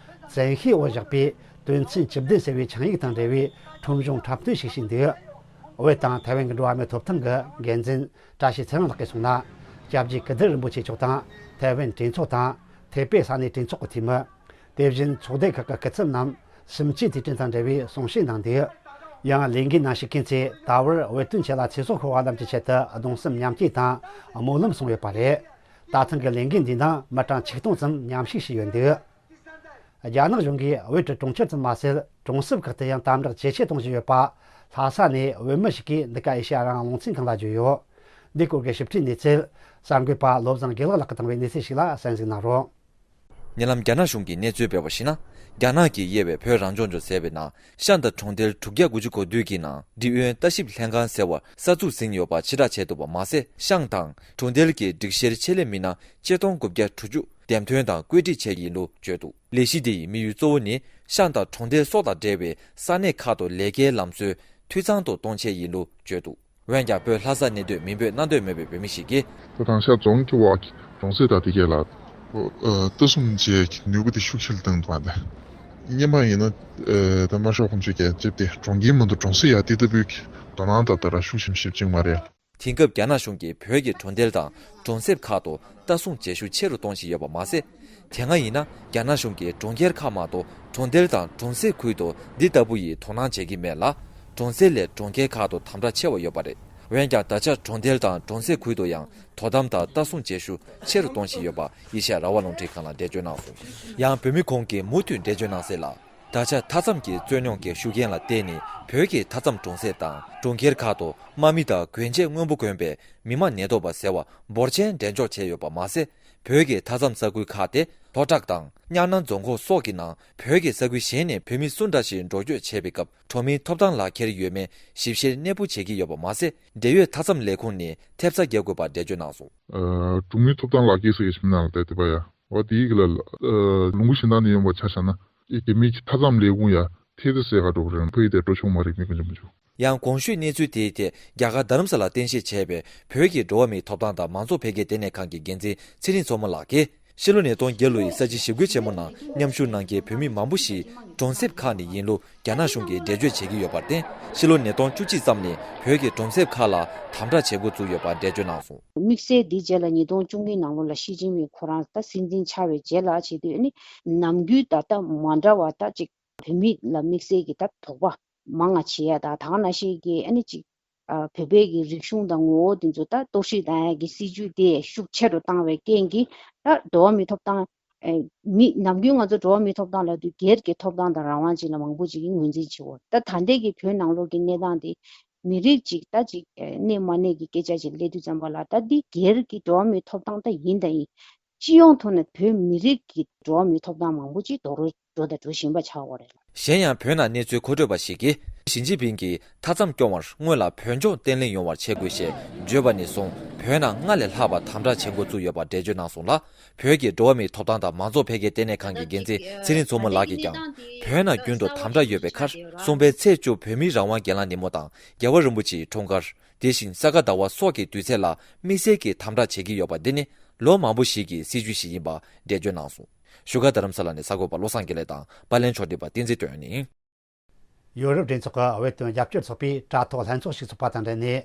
བཙན་ཤེད་འོག་བཞག་པའི་དོན་ཚན་བཅུ་བདུན་ཟེར་བའི་ཆིངས་ཡིག་དང་འབྲེལ་བའི་ཁྲོམ་གཞུང་འཁྲབ་སྟོན་ཞིག་བྱས་འདུག་བོད་དང་ཐའེ་ཝན་གྱི་འགྲོ་བ་མིའི་ཐོབ་ཐང་གི་འགན་འཛིན་བཀྲ་ཤིས་ཚེ་རིང་ལགས་ཀྱིས་གསུངས་ན། སྐྱབས་རྗེ་ཀིརྟི་རིན་པོ་ཆེ་མཆོག་དང་ཐའེ་ཝན་གྲོས་ཚོགས་དང་ཐའེ་པེ་ས་གནས་གྲོས་ཚོགས་ཀྱི་འཐུས་མི། དེ་བཞིན་ཚོགས་སྡེ་ཁག་གི་སྐུ་ཚབ་རྣམས་སུམ་ཅུའི་དུས་དྲན་དང་འབྲེལ་བའི་གསུང་བཤད་གནང་འདུག་ཡང་ལས་འགུལ་ནང་ཞུགས་མཁན་ཚོས་ད་བར་བོད་དོན་ཆེད་ལ་ཚེ་སྲོག་ཤོར་བ་རྣམས་ཀྱི་ཆེད་དུ་གདུང་སེམས་མཉམ་སྐྱེད་དང་སྨོན་ལམ་གསུངས་ཡོད་པ་རེད། ད་ཐེངས་ཀྱི་ལས་འགུལ་འདིའི་ནང་མི་གྲངས་ཆིག་སྟོང་ཙམ་མཉམ་ཞུགས་བྱས་ཡོད་འདུག་རྒྱ་ནག་གཞུང་གིས་བོད་ཀྱི་གྲོང་ཁྱེར་ཙམ་མ་ཟད་གྲོང་གསེབ་ཁག་ཏུ་ཡང་དམ་དྲག་ཇེ་ཆེ་གཏོང་བཞིན་ཡོད་པ། ལྷ་ས་ནས་བོད་མི་ཞིག་གིས་འདི་ག་ཨེ་ཤེ་ཡ་རང་དབང་རླུང་འཕྲིན་ཁང་ལ་བརྗོད་ཡོད། འདི་སྐོར་གྱི་ཞིབ་ཕྲའི་གནས་ཚུལ་གསར་འགོད་པ་བློ་བཟང་དགེ་ལེགས་ལགས་ཀྱིས་བཏང་བའི་གནས་ཚུལ་ཞིག་ལ་གསན་གཟིགས་གནང་རོགས། ཉེ་ལམ་རྒྱ་ནག་གཞུང་གིས་གནས་ཚུལ་སྤེལ་བར་གཞིགས་ན། རྒྱ་ནག་གིས་དབྱེ་བའི་བོད་རང་སྐྱོང་ལྗོངས་ཟེར་བའི་ནང་ཤང་དང་གྲོང་རྡལ་དྲུག་བརྒྱ་དགུ་བཅུ་གོ་བདུན་གྱི་ནང་ཏི་ཝན་ལྟ་ཞིབ་ལྷན་ཁང་ཟེར་བར་གསར་འཛུགས་ཟིན་ཡོད་པ་ཕྱིར་བསྒྲགས་བྱས་འདུག་པ་མ་ཟད། ཤང་དང་གྲོང་རྡལ་གྱི་སྒྲིག་བཤེར་ཆེད་ལས་མི་སྣ་ཆིག་སྟོང་དགུ་བརྒྱ་དྲུག་ཅུ་འདེམས་ཐོན་དང་བཀོད་སྒྲིག་བྱས་ཡིན་ལུགས་བརྗོད་འདུག་ལས་གཞི་འདི་ཡི་དམིགས་ཡུལ་གཙོ་བོ་ནི་ཤང་དང་གྲོང་རྡལ་སོགས་དང་འབྲེལ་བའི་ས་གནས་ཁག་ཏུ་ལས་ཀའི་ལམ་སྲོལ་འཐུས་ཚང་དུ་གཏོང་ཆེད་ཡིན་ལུགས་བརྗོད་འདུག་འོན་ཀྱང་བོད་ལྷ་ས་གནས་སྡོད་མིང་འབོད་གནང་འདོད་མེད་པའི་བོད་མི་ཞིག་གིས། ད་དང་ཤང་རྫོང་གི་འོག་གི་གྲོང་གསེབ་དང་དེ་གས་ལ་ལྟ་སྲུང་བྱེད་ཀྱི་ནུས་པ་དེ་ཤུགས་ཆེ་རུ་བཏང་འདུག་པ་དང་། སྔོན་མ་ཡིན་ན་ད་དམར་ཤོག་ཁོང་ཚོས་ཀྱང་ཅིག་དེ་གྲོང་ཁྱེར་མ་གཏོགས་གྲོང་གསེབ་ཡ་དེ་ལྟ་བུའི་དོ་སྣང་དང་དེ་འདྲ་ཤུགས་ཆེན་པོ་བྱེད་ཀྱི་མ་རེད། དེང་སྐབས་རྒྱ་ནག་གཞུང་གིས་བོད་ཀྱི་གྲོང་རྡལ་དང་གྲོང་གསེབ་ཁག་ཏུ་ལྟ་སྲུང་བྱེད་ཤུགས་ཆེ་རུ་གཏོང་བཞིན་ཡོད་པ་མ་ཟད། དེ་སྔ་ཡིན་ན་རྒྱ་ནག་གཞུང་གིས་གྲོང་ཁྱེར་ཁག་མ་གཏོགས་གྲོང་རྡལ་དང་གྲོང་གསེབ་ཁུལ་དུ་འདི་ལྟ་བུ་ཡི་དོ་སྣང་བྱེད་ཀྱི་མེད་ལ། གྲོང་གསེབ་ལས་གྲོང་ཁྱེར་ཁག་ཏུ་དམ་དྲག་ཆེ་བ་ཡོད་པ་རེད། འོན་ཀྱང་ད་ཆ་གྲོང་རྡལ་དང་གྲོང་གསེབ་ཁུལ་དུ་ཡང་དོ་དམ་དང་ལྟ་སྲུང་བྱེད་ཤུགས་ཆེ་རུ་གཏོང་བཞིན་ཡོད་པ་ཨེ་ཤེ་ཡ་རང་དབང་རླུང་འཕྲིན་ཁང་ལ་འགྲེལ་བརྗོད་གནང་སོང་། ཡང་བོད་མི་ཁོང་གིས་མུ་མཐུད་འགྲེལ་བརྗོད་གནང་གསལ་ལ། ད་ཆ་མཐའ་མཚམས་ཀྱི་རྩོད་རྙོག་གི་ཤུགས་རྐྱེན་ལ་བརྟེན་ནས་བོད་ཀྱི་མཐའ་མཚམས་གྲོང་གསེབ་དང་གྲོང་ཁྱེར་ཁག་ཏུ་དམག་མི་དང་གྱོན་ཆས་སྔོན་པོ་གྱོན་པའི་མི་དམངས་ཉེན་རྟོག་པ་ཟེར་བ་འབོར་ཆེན་འགྲེམས་འཇོག་བྱས་ཡོད་པ་མ་ཟད། བོད་ཀྱི་མཐའ་མཚམས་ས་ཁུལ་ཁག་སྟེ་ལྷོ་བྲག་དང་གཉའ་ནང་རྫོང་ཁག་སོགས་ཀྱི་ནང་བོད་ཀྱི་ས་ཁུལ་གཞན་ནས་བོད་མི་སུ་འདྲ་ཞིག་འགྲོ་སྐྱོད་བྱེད་པའི་སྐབས་གྲོང་མིའི་ཐོབ་ཐང་ལག་ཁྱེར་ཡོད་མེད་ཞིབ་བཤེར་གནས་སྤོ་བྱེད་ཀྱི་ཡོད་པ་མ་ཟད། འབྲེལ་ཡོད་མཐའ་མཚམས་ལས་ཁུངས་ནས་ཐེབས་རྩ་རྒྱག་དགོས་པ་འགྲེལ་བརྗོད་གནང་སོང་། ཨ། གྲོང་མིའི་ཐོབ་ཐང་ལག་ཁྱེར་ཟེར་གྱི་ཞིག་མིན་ནང་ལ་བལྟས་བསྡད་པ་ཡ། འོ་དེའི་གི་ལ་ལ་ལུང་པ་གཞན་དག་ནས་ཡོང་བ་ཆ་བཞག་ན། ཨེ་རྒྱ་མིའི་མཐའ་མཚམས་ལས་ཁུངས་ཡ་ཐེ་ཏི་ཟེར་ག་འགྲོ་གི་རེད། ཕ་གི་དེ་འགྲོ་ཆོག་མ་རེད། མི་གི་འཇམ་པོ་ཆོག་ཡང་གོང་ཞུས་གནས་ཚུལ་དེའི་ཐད་རྒྱ་གར་རྡ་རམ་ས་ལར་རྟེན་གཞི་བྱས་པའི་བོད་ཀྱི་འགྲོ་བ་མིའི་ཐོབ་ཐང་དང་མང་གཙོ་འཕེལ་རྒྱས་ལྟེ་གནས་ཁང་གི་འགན་འཛིན་ཚེ་རིང་མཚོ་མོ་ལགས་ཀྱིས། ཕྱི་ལོ་ཉིས་སྟོང་བརྒྱད་ལོའི་ས་བྱི་ཞི་རྒོལ་ཆེན་མོ་ནང་མཉམ་ཞུགས་གནང་མཁན་བོད་མི་མང་པོ་ཞིག་གྲོང་གསེབ་ཁག་ནས་ཡིན་ལུགས་རྒྱ་ནག་གཞུང་གིས་འགྲེལ་བརྗོད་བྱེད་ཀྱི་ཡོད་པར་བརྟེན། ཕྱི་ལོ་ཉིས་སྟོང་བཅུ་གཅིག་ཙམ་ནས་བོད་ཀྱི་གྲོང་གསེབ་ཁག་ལ་དམ་དྲག་བྱེད་འགོ་བཙུགས་ཡོད་པ་འགྲེལ་བརྗོད་གནང་སོང་། དམིགས་བསལ་འདིའི་རྗེས་ལ་ཉིས་སྟོང་བཅུ་གཉིས་ནང་ལོ་ལ་ཞི་ཅིན་ཕིང་ཁོ་རང་ད་སྲིད་འཛིན་ཆགས་པའི་རྗེས་ལ་བྱེད་དུས་ནི་ནམ་རྒྱུན་ད་ལྟ་མ་འདྲ་བ་ད་ཅིག་བོད་མི་ལ་དམིགས་བསལ་གྱི་ད་དོགས་པ་མང་ང་བྱེད་ཡ་ད་ད་ག་ནང་བཞིན་གྱི་ཨ་ནི་ཅིག་ཨ་བོད་པའི་གི་རིག་གཞུང་དང་ངོ་བོ་དེ་ཚོ་ད་གཏོར་བཤིག་བཏང་ཡ་གི་སྲིད་ཇུས་དེ་ཤུགས་ཆེ་རུ་བཏང་བའི་རྐྱེན་གྱིས་ད་འགྲོ་བ་མིའི་ཐོབ་ཐང་ཨེ་མི་ནམ་རྒྱུན་ང་ཚོ་འགྲོ་བ་མིའི་ཐོབ་ཐང་ལབ་དུས་སྒེར་གྱི་ཐོབ་ཐང་དང་རང་དབང་ཅིག་ལ་མང་པོ་ཅིག་གིས་ངོས་འཛིན་བྱེད་འོ། ད་ད་ལྟའི་གི་བོད་ནང་ལོགས་ཀྱི་གནས་སྟངས་དེ་མི་རིགས་ཅིག་ད་ཅིག་ཨེ་གནས་མ་གནས་ཀྱི་སྐད་ཆ་ཅིག་སླེབས་དུས་ཙམ་པ་ལ་ད་འདི་སྒེར་གྱི་འགྲོ་བ་མིའི་ཐོབ་ཐང་ད་ཡིན་ད་ཡིན། སྤྱི་ཡོངས་ཐོག་ནས་བོད་མི་རིགས་ཀྱི་འགྲོ་བ་མིའི་ཐོབ་ཐང་མང་པོ་ཅིག་རྡོག་རོལ་འགྲོ་དང་འགྲོ་བཞིན་པ་ཆགས་ཡོད་རེད། གཞན་ཡང་བོད་ནང་གནས་ཚུལ་མཁོ་སྤྲོད་པ་ཞིག་གིས་ཞི་ཅིན་ཕིང་གིས་མཐའ་མཚམས་སྐྱོང་བར་སྔོན་ལ་བོད་ལྗོངས་བརྟན་ལྷིང་ཡོང་བར་བྱེད་དགོས་ཞེས་བརྗོད་པ་ནས་བཟུང་བོད་ནང་སྔར་ལས་ལྷག་པར་དམ་དྲག་བྱེད་འགོ་བཙུགས་ཡོད་པ་འགྲེལ་བརྗོད་གནང་སོང་ལ། བོད་ཀྱི་འགྲོ་བ་མིའི་ཐོབ་ཐང་དང་མང་གཙོ་འཕེལ་རྒྱས་ལྟེ་གནས་ཁང་གི་འགན་འཛིན་ཚེ་རིང་མཚོ་མོ་ལགས་ཀྱིས་ཀྱང་བོད་ནང་རྒྱུན་དུ་དམ་དྲག་ཡོད་པའི་ཁར་གསུམ་པའི་ཚེས་བཅུ་བོད་མིའི་རང་དབང་སྒེར་ལངས་ཉིན་མོ་དང་རྒྱལ་བ་རིན་པོ་ཆེའི་འཁྲུངས་སྐར། དེ་བཞིན་ས་ག་ཟླ་བ་སོགས་ཀྱི་དུས་ཚེས་ལ་དམིགས་བསལ་གྱིས་དམ་དྲག་བྱེད་ཀྱི་ཡོད་པ་འདི་ནི་ལོ་མང་པོ་ཞིག་གི་སྲིད་བྱུས་ཤིག་ཡིན་པ་འགྲེལ་བརྗོད་གནང་སོང་། བཞུགས་སྒར་རྡ་རམ་ས་ལ་ནས་གསར་འགོད་པ་བློ་བཟང་དགེ་ལེགས་དང་པར་ལེན་ཕྱོགས་སྒྲིག་པ་བསྟན་འཛིན་དོན་ཡིན། ཡོ་རོབ་གྲོས་ཚོགས་ཀྱི་བོད་དོན་རྒྱབ་སྐྱོར་ཚོགས་པའི་དྲ་ཐོག་ལྷན་ཚོགས་ཤིག་ཚོགས་པ་དང་འབྲེལ་ནས།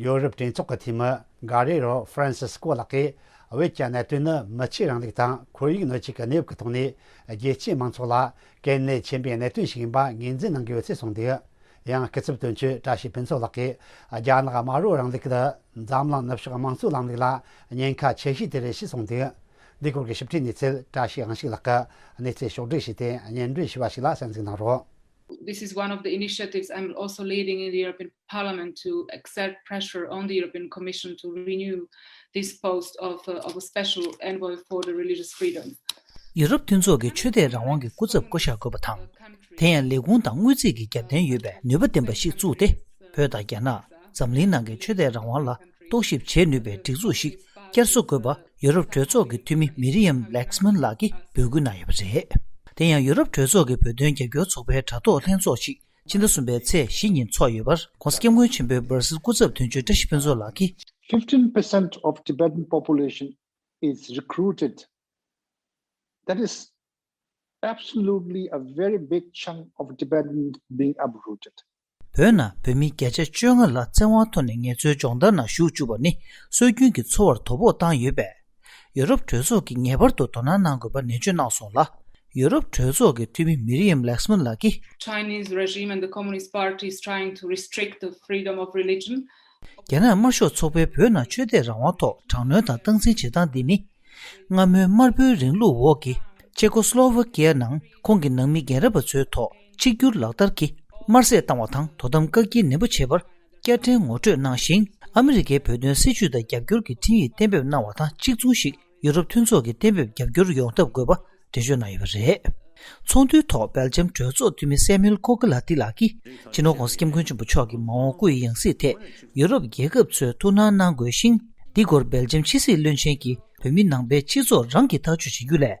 ཡོ་རོབ་གྲོས་ཚོགས་ཀྱི་འཐུས་མི་གྷ་རེ་རོ་ཧྥ་རན་སིས་ཀོ་ལགས་ཀྱིས་བོད་ཀྱི་གནད་དོན་ནི་མི་ཆོས་རིང་ལུགས་དང་ཁོར་ཡུག་གནོད་བྱེད་ཀྱི་གནས་བབ་ཀྱི་ཐོག་ནས་རྒྱལ་སྤྱིའི་མང་ཚོགས་ལ་གལ་གནད་ཆེན་པོའི་གནད་དོན་ཞིག་ཡིན་པ་ངོས་འཛིན་གནང་དགོས་ཡོད་ཚུལ་གསུངས་འདུག། ཡང་སྐུ་ཚབ་དོན་གཅོད་བཀྲ་ཤིས་ཕུན་ཚོགས་ལགས་ཀྱིས་རྒྱ་ནག་དམར་པོའི་རིང་ལུགས་ཀྱིས་འཛམ་གླིང་ནུབ་ཕྱོགས་དམངས་གཙོའི་ལམ་ལུགས་ལ་ཉེན་ཁ་ཆེ་ཤོས་དེ་རེད་ཞེས་གསུངས་འདུག། འདི་སྐོར་གྱི་ཞིབ་ཕྲའི་གནས་ཚུལ་བཀྲ་ཤིས་དབང་ཕྱུག་ལགས་ཀྱིས་གནས་ཚུལ་ཕྱོགས་བསྒྲིགས་བྱས་ཏེ་སྙན་སྒྲོན་ཞུས་པ་ཞིག་ལ་གསན་གཟིགས་གནང་རོགས། This is one of the initiatives I'm also leading in the European Parliament to exert pressure on the European Commission to renew this post of, uh, of a special envoy for the religious freedom. ཡུ་རོབ་མཐུན་ཚོགས་ཀྱི་ཆོས་དད་རང་དབང་གི་སྐུ་ཚབ་བསྐོ་གཞག་དགོས་པ་དང་། དེ་ཡང་ལས་ཁུངས་དང་དངུལ་རྩིས་ཀྱི་རྒྱབ་རྟེན་ཡོད་པའི་ནུས་པ་ལྡན་པ་ཞིག་བཙུགས་ཏེ། བོད་དང་རྒྱ་ནག་འཛམ་གླིང་ནང་གི་ཆོས་དད་རང་དབང་ལ་རྟོག་ཞིབ་བྱེད་ནུས་པའི་སྒྲིག་འཛུགས་ཤིག་བསྐྱར་གསོ་དགོས་པ་ཡུ་རོབ་གྲོས་ཚོགས་ཀྱི་འཐུས་མི་མི་རི་ཡམ་ལེགས་མན་ལགས་ཀྱིས་འབོད་སྐུལ་གནང་ཡོད་པ་རེད། དེ་ཡང་ཡུ་རོབ་གྲོས་ཚོགས་ཀྱི་བོད་དོན་རྒྱབ་སྐྱོར་ཚོགས་པའི་དྲ་ཐོག་ལྷན་ཚོགས་ཤིག་ཕྱི་ཟླ་གསུམ་པའི་ཚེས་བཞི་ཉིན་འཚོགས་ཡོད་པར། ྋགོང་ས་ྋསྐྱབས་མགོན་ཆེན་པོའི་སྦར་སིལ་སྐུ་ཚབ་དོན་གཅོད་བཀྲ་ཤིས་ཕུན་ཚོགས་ལགས་ཀྱིས། Fifteen percent of Tibetan population is recruited. That is absolutely a very big chunk of Tibetans being uprooted. བོད་ནང་བོད་མི་བརྒྱ་ཆ་བཅོ་ལྔ་ལ་བཙན་དབང་ཐོག་ནས་ངལ་རྩོལ་སྦྱོང་བརྡར་ནང་ཞུགས་བཅུག་པ་ནི་སྲོལ་རྒྱུན་གྱི་འཚོ་བར་དོ་ཕོག་བཏང་ཡོད་པས། ཡུ་རོབ་གྲོས་ཚོགས་ཀྱིས་ངེས་པར་དུ་དོ་སྣང་གནང་དགོས་པ་ནན་བརྗོད་གནང་སོང་ལ། ཡུ་རོབ་གྲོས་ཚོགས་ཀྱི་འཐུས་མི་མི་རི་ཡམ་ལེགས་མན་ལགས་ཀྱིས། Chinese regime and the Communist Party is trying to restrict the freedom of religion. རྒྱ་ནག་དམར་ཤོག་ཚོགས་པའི་བོད་ནང་ཆོས་དད་རང་དབང་ཐོག་དྲག་གནོན་དང་སྟངས་འཛིན་བྱེད་སྟངས་འདི་ནི། སྔ་མོའི་དམར་པོའི་རིང་ལུགས་འོག་གི་ཅེ་ཀོ་སི་ལོ་ཝ་ཀི་ཡ་ནང་ཁོང་གི་ནང་མི་རྒན་རབས་པ་ཚོའི་ཐོག་གཅིག་གྱུར་ལག་བསྟར་གྱིས་དམར་བསད་བཏང་བ་དང་དོ་དམ་བཀག་སྐྱིལ་ནན་པོ་བྱས་པར་བསྐྱར་དྲན་ངོ་སྤྲོད་གནང་ཞིང་། ཨ་མི་རི་ཀའི་བོད་དོན་སྲིད་བྱུས་དང་རྒྱབ་སྐྱོར་གྱི་ཁྲིམས་ཡིག་གཏན་འབེབས་གནང་བ་དང་གཅིག་མཚུངས་ཤིག་ཡུ་རོབ་མཐུན་ཚོགས་ཀྱིས་གཏན་འབེབས་རྒྱབ་སྐྱོར་ཡོང་ཐབས་དགོས་པ་འགྲེལ་བརྗོད་གནང་ཡོད་པ་རེད། ཚོགས་འདུའི་ཐོག་སྦེལ་ཇམ་གྲོས་ཚོགས་འཐུས་མི་སེ་མུ་ཨེལ་ཁོ་ཀི་ལ་ཏི་ལགས་ཀྱིས་སྤྱི་ནོར་ྋགོང་ས་ྋསྐྱབས་མགོན་ཆེན་པོ་མཆོག་གི་མ་འོངས་སྐུ་ཡི་ཡང་སྲིད་ཐད་ཡུ་རོབ་རྒྱལ་ཁབ་ཚོས་ཐུགས་སྣང་གནང་དགོས་ཤིང་། འདི་སྐོར་སྦེལ་ཇམ་ཕྱི་སྲིད་བློན་ཆེན་གྱིས་བོད་མི་ནང་པའི་སྤྱི་ཚོགས་རང་གིས་ཐག་གཅོད་བྱེད་རྒྱུ་ལས།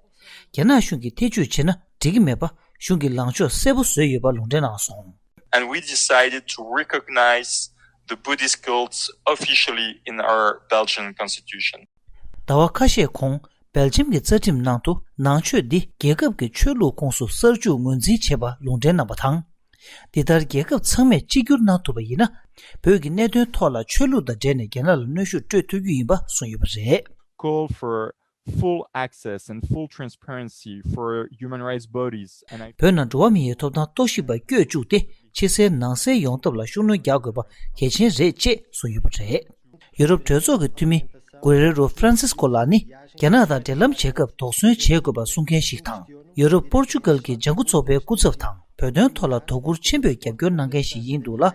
རྒྱ་ནག་གཞུང་གིས་ཐེ་བྱུས་བྱེད་ན་འགྲིག་གི་མེད་པ་གཞུང་གིས་ལངས་ཕྱོགས་གསལ་པོ་བཟོས་ཡོད་པ་ལུང་འདྲེན་གནང་སོང་། And we decided to recognize the Buddhist cults officially in our Belgian constitution. ཟླ་བ་ཁ་ཤས་གོང་སྦེལ་ཇམ་གྱི་རྩ་ཁྲིམས་ནང་དུ་ནང་ཆོས་འདི་རྒྱལ་ཁབ་ཀྱི་ཆོས་ལུགས་ཁོངས་སུ་གསར་འཇུག་ངོས་འཛིན་བྱས་པ་ལུང་འདྲེན་གནང་བ་དང་། འདི་ལྟར་རྒྱལ་ཁབ་ཚང་མས་གཅིག་གྱུར་གནང་ཐུབ་པ་ཡིན་ན། བོད་ཀྱི་གནད་དོན་ཐོག་ལ་ཆོས་ལུགས་དང་འབྲེལ་ནས་རྒྱ་ནག་ལ་གནོན་ཤུགས་སྤྲོད་ཐུབ་རྒྱུ་ཡིན་པ་གསུངས་ཡོད་པ་རེད། Call for full access and full transparency for human rights bodies and I བོད་ནང་འགྲོ་བ་མིའི་ཐོབ་ཐང་རྟོག་ཞིབ་པ་བསྐྱོད་བཅུག་སྟེ་ཕྱི་གསལ་ནང་གསལ་ཡོང་ཐབས་ལ་ཤུགས་སྣོན་རྒྱག་དགོས་པ་གལ་ཆེན་རེད་ཅེས་གསུངས་ཡོད་པ་རེད། ཡུ་རོབ་གྲོས་ཚོགས་ཀྱི་འཐུས་མི་གུ་རེ་རོ་ཧྥ་རན་སིས་ཀོ་ལགས་ནི་རྒྱ་ནག་དང་འབྲེལ་ལམ་བྱེད་སྐབས་དོགས་ཟོན་བྱེད་དགོས་པ་གསུང་མཁན་ཞིག་དང་། ཡུ་རོབ་པོར་ཅུ་གལ་གྱི་ལྗང་ཁུ་ཚོགས་པའི་སྐུ་ཚབ་དང་བོད་དོན་ཐོག་ལ་དོ་ཁུར་ཆེན་པོས་རྒྱབ་སྐྱོར་གནང་མཁན་ཞིག་ཡིན་འདུག་ལ།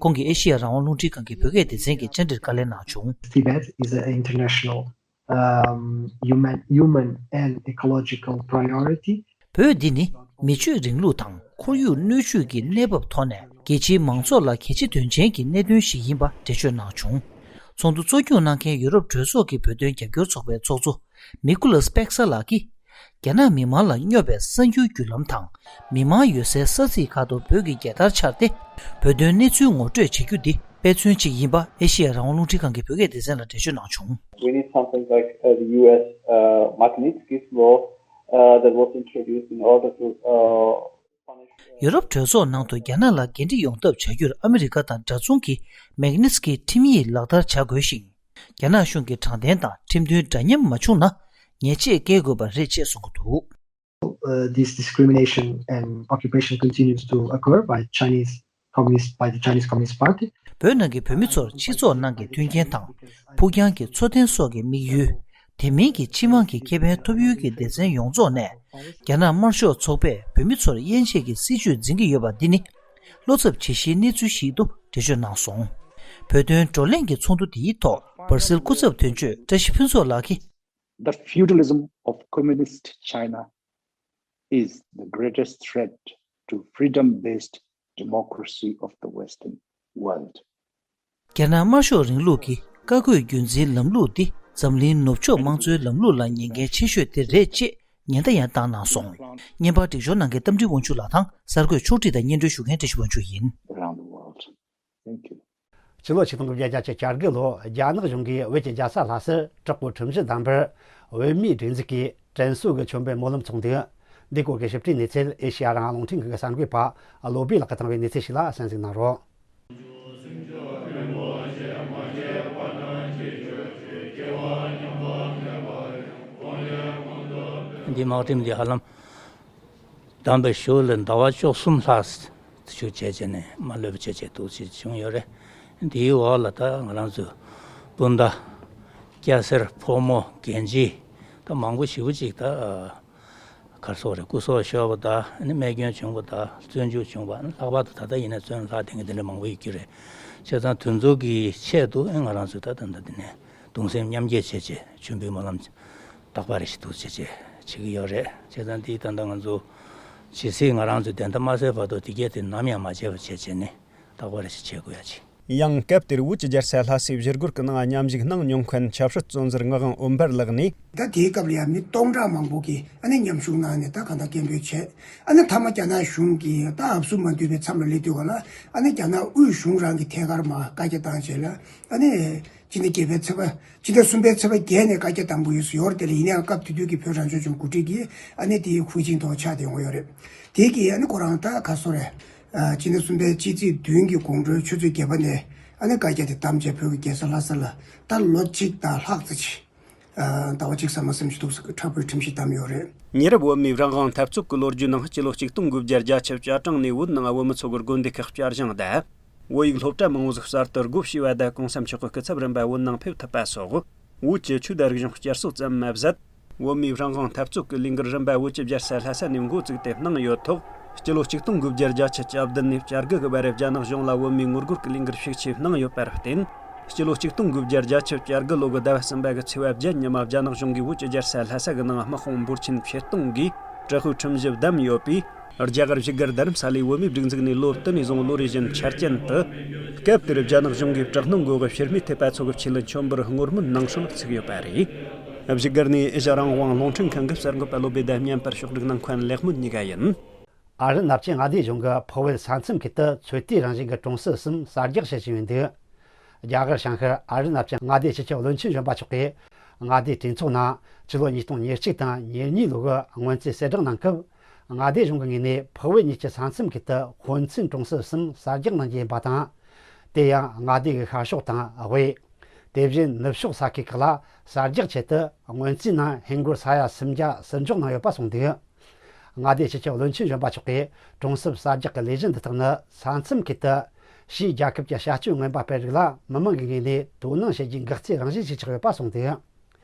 ཁོང་གིས་ཨེ་ཤེ་ཡ་རང་དབང་རླུང་འཕྲིན་ཁང་གི་བོད་སྐད་སྡེ་ཚན་གྱི་བཅར་འདྲིར་བཀའ་ལན་གནང་བྱུང་། Tibet is an international, um, human, human and ecological priority. བོད་འདི་ནི་མི་ཆོས་རིང་ལུགས་དང་ཁོར་ཡུག་སྣོད་བཅུད་ཀྱི་གནས་བབ་ཐོག་ནས་རྒྱལ་སྤྱིའི་མང་ཚོགས་ལ་གལ་ཆེ་དོན་ཆེན་གྱི་གནད་དོན་ཞིག་ཡིན་པ་འགྲེལ་བརྗོད་གནང་བྱུང་། ཚོགས་འདུ་གཙོ་སྐྱོང་གནང་མཁན་ཡུ་རོབ་གྲོས་ཚོགས་ཀྱི་བོད་དོན་རྒྱབ་སྐྱོར་ཚོགས་པའི་ཚོགས་གཙོ་མི་ཀུ་ལཱས་པེག་ས་ལགས་ཀྱིས། རྒྱ་ནག་མི་མང་ལ་སྙོབ་པའི་གསར་འགྱུར་བརྒྱུད་ལམ་དང་། མི་མང་ཡོད་སའི་ས་ཚིགས་ཁག་ཏུ་བོད་ཀྱི་རྒྱལ་དར་འཕྱར་ཏེ། བོད་དོན་གནས་ཚུལ་ངོ་སྤྲོད་བྱེད་རྒྱུ་འདི་དཔེ་མཚོན་གཅིག་ཡིན་པ་ཨེ་ཤེ་ཡ་རང་དབང་རླུང་འཕྲིན་ཁང་གི་བོད་སྐད་སྡེ་ཚན་ལ་འགྲེལ་བརྗོད་གནང་བྱུང་། We need something like uh, the U S uh, Magnitsky law uh, that was introduced in order to uh, punish. ཡུ་རོབ་གྲོས་ཚོགས་ནང་དུ་རྒྱ་ནག་ལ་འགན་འཁྲི་ཡོང་ཐབས་བྱ་རྒྱུར་ཨ་མི་རི་ཀ་དང་འདྲ་མཚུངས་ཀྱི་མེག་ནིས་ཀི་ཁྲིམས་ཡིག་ལག་བསྟར་བྱ་དགོས་ཤིང་། རྒྱ་ནག་གཞུང་གི་དྲང་བདེན་དང་ཁྲིམས་མཐུན་འདྲ་མཉམ་མ་བྱུང་ན་ཉེས་ཆད་བཀལ་དགོས་པ་རེད་ཅེས་གསུང་གི་འདུག། Uh, this discrimination and occupation continues to occur by Chinese Communist by the Chinese Communist Party. བོད་ནང་གི་བོད་མི་ཚོར་སྤྱི་ཚོགས་ནང་གི་མཐུན་རྐྱེན་དང་། ཕུགས་རྒྱང་གི་འཚོ་རྟེན་སོགས་ཀྱི་དམིགས་ཡུལ། དེ་མིན་གྱི་སྤྱི་དམངས་ཀྱི་ཁེ་ཕན་ཐོབ་ཡུལ་གྱི་སྡེ་ཚན་ཡོངས་རྫོགས་ནས། རྒྱ་ནག་དམར་ཤོག་ཚོགས་པས་བོད་མི་ཚོར་དབྱེ་འབྱེད་ཀྱི་སྲིད་བྱུས་འཛིན་གྱི་ཡོད་པ་འདི་ནི། བློ་འཚབ་བྱེད་གཞིའི་གནས་ཚུལ་ཞིག་ཏུ་འགྲེལ་བརྗོད་གནང་སོང་། བོད་དོན་བགྲོ་གླེང་གི་ཚོགས་འདུ་འདིའི་ཐོག་བར་སེལ་སྐུ་ཚབ་དོན་གཅོད་བཀྲ་ཤིས་ཕུན་ཚོགས་ལགས་ཀྱིས། The feudalism of communist China is the greatest threat to freedom-based democracy of the Western world. རྒྱ་ནག་དམར་ཤོག་རིང་ལུགས་ཀྱི་བཀའ་བཀོད་རྒྱུད་འཛིན་ལམ་ལུགས་འདི་འཛམ་གླིང་ནུབ་ཕྱོགས་དམངས་གཙོའི་ལམ་ལུགས་ལ་ཉེན་ཁའི་ཆེ་ཤོས་དེ་རེད་ཅེས་ཉེན་བརྡ་ཡང་བཏང་གནང་སོང་། བརྙན་པར་སྒྲིག་སྦྱོར་གནང་མཁན་རྟ་མགྲིན་དབང་ཕྱུག་ལགས་དང་གསར་འགོད་ཕྱོགས་སྒྲིག་དང་སྙན་སྒྲོན་ཞུ་མཁན་བཀྲ་ཤིས་དབང་ཕྱུག་ཡིན། Around the world. Thank you. ཕྱི་ལོ་ཆིག་སྟོང་དགུ་བརྒྱ་བརྒྱད་ཅུ་གྱ་དགུ་ལོར་རྒྱ་ནག་གཞུང་གིས་བོད་ཀྱི་རྒྱལ་ས་ལྷ་སར་དྲག་པོའི་ཁྲིམས་གཞི་བསྡམས་པར། བོད་མིའི་སྒྲིག་འཛུགས་ཀྱིས་དྲན་གསོ་གི་མཆོད་འབུལ་སྨོན་ལམ་འཚོགས་འདུག། འདིའི་སྐོར་གྱི་ཞིབ་ཕྲའི་གནས་ཚུལ་ཨེ་ཤེ་ཡ་རང་དབང་རླུང་འཕྲིན་ཁང་གི་གསར་འགོད་པ་བློ་བྷེ་ལགས་ཀྱིས་བཏང་བའི་གནས་ཚུལ་ཞིག་ལ་གསན་གཟིགས་གནང་རོགས། འདི་དམག་ཁྲིམས་འདི་ཧ་ལམ་བསྡམས་པའི་གཞུག་ལ་ཟླ་བ་བཅུ་གསུམ་ལྷག་ཞུ་བྱས་བྱས་ནས་མ་ལྷོད་པ་བྱས་བྱས་འདུག་ཅེས་བྱུང་ཡོད་རེད། འདིའི་འོག་ལ་ད་ང་རང་ཚོའི་སྤུན་ཟླ། སྐྱ་སེར། ཕོ་མོ། རྒན་བྱིས། ད་མང་པོ་ཞེ་པོ་ཅིག་ད་གར་སོགས་རེད། སྐུ་སྲོག་ཤོར་བ་དང་། ཨ་ནི་རྨས་སྐྱོན་བྱུང་བ་དང་། བཙོན་འཇུག་བྱུང་བ། ཨ་ནི་ལྷག་པར་དུ་ད་ལྟ་ཡིན་ན་བཙོན་ལྷག་བསྡད་མཁན་དེ་འདྲ་མང་པོ་ཡོད་ཀྱི་རེད། བྱས་ཙང་དེ་ཚོ་གི་ཆེད་དུ་ཨ་ང་རང་ཚོས་ད་ད་ལྟ་འདི་ནས་གདུང་སེམས་མཉམ་སྐྱེད་བྱས་བྱས་མཆོད་འབུལ་སྨོན་ལམ་རྟག་པར་རེ་ཞིག་འདུག་བྱས་བྱས་བྱེད་ཀྱི་ཡོད་རེད། བྱས་ཙང་འདི་ད་ལྟ་ང་ཚོ་ཇི་སྲིད་ང་རང་ཚོའི་བདེན་མཐའ་མ་གསལ་བར་དུ་དེ་གས་དེ་ནམ་ཡང་མ་བརྗེད་པ་བྱས་བྱས་ནས། རྟག་པར་ཞིག་བྱེད་དགོས་ཡ་ཅིག། ཡང་སྐབས་དེར་བོད་ཀྱི་རྒྱལ་ས་ལྷ་སའི་བཞུགས་སྒར་གྱི་ནང་མཉམ་ཞུགས་གནང་མྱོང་མཁན་ཆབ་སྲིད་བཙོན་ཟུར་ངག་དབང་འོད་འབར་ལགས་ནས། ད་དེའི་སྐབས་ལ་ཡང་མི་སྟོང་ཕྲག་མང་པོ་གིས་ཨ་ནི་མཉམ་ཞུགས་གནང་ནས་ད་གང་ལྟར་སྐད་འབོད་བྱས། ཨ་ནི་མཐའ་མ་རྒྱ་ནག་གཞུང་གིས་ད་ཨབ་སུ་མ་འདུས་པའི་མཚམས་ལ་སླེབས་དུས་ག་ལ་ཨ་ནི་རྒྱ་ནག་དབུས་གཞུང་རང་གི་ཐད་ཀར་མར་བཀའ་རྒྱ་བཏང་བྱས་ལ་ཨ་ནི་སྤྱི་ཟླ་བརྒྱད་པའི་ཚེས་པ། སྤྱི་ཟླ་གསུམ་པའི་ཚེས་པ་བརྒྱད་ནས་བཀའ་རྒྱ་བཏང་གི་ཡོད་ཡོད་རེད། དེ་ལ་ཡིན་ན་ཡང་སྐབས་དེ་དུས་ཀྱི་བོད་རང་སྐྱོང་ལྗོངས་འགོ་ཁྲིད་ཀྱིས་ཨ་ནི་དེའི་ཧུའུ་ཅིན་ཐོག་ཕྱག་དེ་ཡོང་གི་ཡོད་རེད། དེ་གིས་ཨ་ནི་ཁོ་རང་ད་ག་སོ་རེད། ཨ་སྤྱི་ཟླ་གསུམ་པའི་ཕྱི་ཚེས་བདུན་གྱི་དགོང་དྲོའི་ཆུ་ཚོད་བརྒྱད་པ་ནས་ཨ་ནི་བཀའ་རྒྱ་དེ་བཏང་བྱས་བོད་ཀྱི་རྒྱལ་ས་ལྷ་ས་ལ་ད་ལོ་གཅིག་དང་ལྷག་ཙམ་ཅིག། ཨ་ཟླ་བ་གཅིག་ཙམ་མ་ཟིན་ཅིག་འདུག་ས་དྲག་པོའི་ཁྲིམས་གཞི་བསྡམས་ཡོད་རེད། ཉེ་རབས་བོད་མིའི་རང་དབང་འཐབ་རྩོད་ཀྱི་ལོ་རྒྱུས་ནང་སྤྱི་ལོ་ཆིག་སྟོང་དགུ་བརྒྱ་བརྒྱད་ཅུ་གྱ་གྲངས་ནས་བོད་ནང་བོད་མི་ཚོ་གི་དགོན་སྡེ་ཁག་བསྐྱར་བཞེངས་དང་། བོད་ཡིག་སློབ་གྲྭ་མང་བོ་ཟིག་གསར་དུ་སྒོ་ཕྱེས་པ་དང་གོང་ས་མཆོག་གི་སྐུ་ཚབ་རིམ་པ་བོད་ནང་ཕེབས་ཐུབ་པ་སོགས། བོད་ཀྱི་ཆོས་དང་རིག་གཞུང་བསྐྱར་གསོ་ཙམ་མ་ཟད། བོད་མིའི་རང་དབང་འཐབ་རྩོད་ཀྱི་ལས་འགུལ་རིམ་པ་བོད་ཀྱི་རྒྱལ་ས་ལྷ་ས་ནས་འགོ་བཙུགས་ཏེ་གནང་ཡོད་ཐོག་སྤྱི་ལོ་ཆིག་སྟོང་དགུ་བརྒྱ་བརྒྱད་ཅུ་གྱ་བདུན་ནས་གྱ་དགུ་གི་བར་རྒྱ་ནག་གཞུང་ལ་བོད་མིའི་ངོ་རྒོལ་གྱི་ལས་འགུལ་ཤུགས་ཆེ་གནང་ཡོད་པར་བརྟེན། སྤྱི་ལོ་ཆིག་སྟོང་དགུ་བརྒྱ་བརྒྱད་ཅུ་གྱ་དགུ་ལོ་གི་ཟླ་བ་གསུམ་པ་གི་ཚེས་པ་བརྒྱད་ཉིན་མ་རྒྱ་ནག་གཞུང་གིས་བོད་ཀྱི་རྒྱལ་ས་ལྷ་ས་གི་ནང་དམག་དཔུང་འབོར་ཆེན་ཕྱིར་གཏོང་གིས་དྲག་པོའི་ཁྲིམས་གཞི་བསྡམས་ཡོད་པས། རྒྱ་གར་བཞུགས་སྒར་རྡ་རམ་ས་ལའི་བོད་མིའི་སྒྲིག་འཛུགས་ནས་ལོ་དེ་ནས་བཟུང་ལོ་རེ་བཞིན་འཆར་ཅན་དུ། སྐབས་དེར་རྒྱ་ནག་གཞུང་གིས་དྲག་གནོན་འགོག་གི་ཕྱིར་མིས་ཐེབས་པ་ཚོ་གི་ཆེད་ལ་མཆོད་འབུལ་བསྔོ་སྨོན་གནང་སྲོལ་ཚུགས་ཡོད་པ་རེད། བཞུགས་སྒར་ནས་ཨེ་ཤ་རང་དབང་རླུང་འཕྲིན་ཁང་གི་གསར་འགོད་པ་བློ་བྷེ་དང་བརྙན་པར་ཕྱོགས་སྒྲིག་གནང་མཁན་ལེགས་སྨོན་གཉིས་ཀ་ཡིན། ཨ་རི་མནའ་བཅད་མངའ་སྡེའི་གཞུང་གིས་འཕགས་བོད་ས་མཚམས་ཁུལ་དུ་ཚོད་ལྟའི་རང་བཞིན་གྱི་གྲོང་གསེབ་གསུམ་གསར་རྒྱག་བྱེད་བཞིན་ཡོད་འདུག། རྒྱ་གར་བྱང་ཤར་ཨ་རི་མནའ་བཅད་མངའ་སྡེའི་སྤྱི་ཁྱབ་བློན་ཆེན་གཞོན་པ་མཆོག་གིས། མངའ་སྡེའི་གྲོས་ཚོགས་ནང་ཕྱི་ལོ་ཉིས་སྟོང་ཉེར་གཅིག་དང་ཉེར་གཉིས་ལོ་གི་སྔོན་རྩིས་གསལ་བསྒྲགས་གནང་སྐབས། མངའ་སྡེའི་གཞུང་གི་ངོས་ནས་འཕགས་བོད་གཉིས་ཀྱི་ས་མཚམས་ཁུལ་དུ་དཔོན་ཚན་གྲོང་གསེབ་གསུམ་གསར་རྒྱག་གནང་རྒྱུ་ཡིན་པ་དང་། དེ་ཡང་མངའ་སྡེ་གི་ཤར་ཕྱོགས་དང་དབུས། དེ་བཞིན་ནུབ་ཕྱོགས་ས་ཁུལ་ཁག་ལ་གསར་རྒྱག་ཆེད་དུ་སྔོན་རྩིས་ནང་ཧིན་སྒོར་ས་ཡ་སུམ་བརྒྱ་ཟུར་འཇོག་གནང་ཡོད་པ་གསུངས་འདུག། མངའ་སྡེའི་སྤྱི་ཁྱབ་བློན་ཆེན་གཞོན་པ་མཆོག་གིས་གྲོང་གསེབ་གསར་རྒྱག་གི་ལས་གཞི་འདི་དག་ནི་ས་མཚམས་ཁུལ་དུ་ཕྱིའི་རྒྱལ་ཁབ་ཀྱི་བྱ་སྤྱོད་ངན་པ་སྤེལ་རིགས་ལ་མི་མང་གི་ངོས་ནས་དོ་སྣང་བྱེད་རྒྱུའི་འགག་རྩའི་རང་བཞིན་ཞིག་ཆགས་ཡོད་པ་གསུངས་འདུག།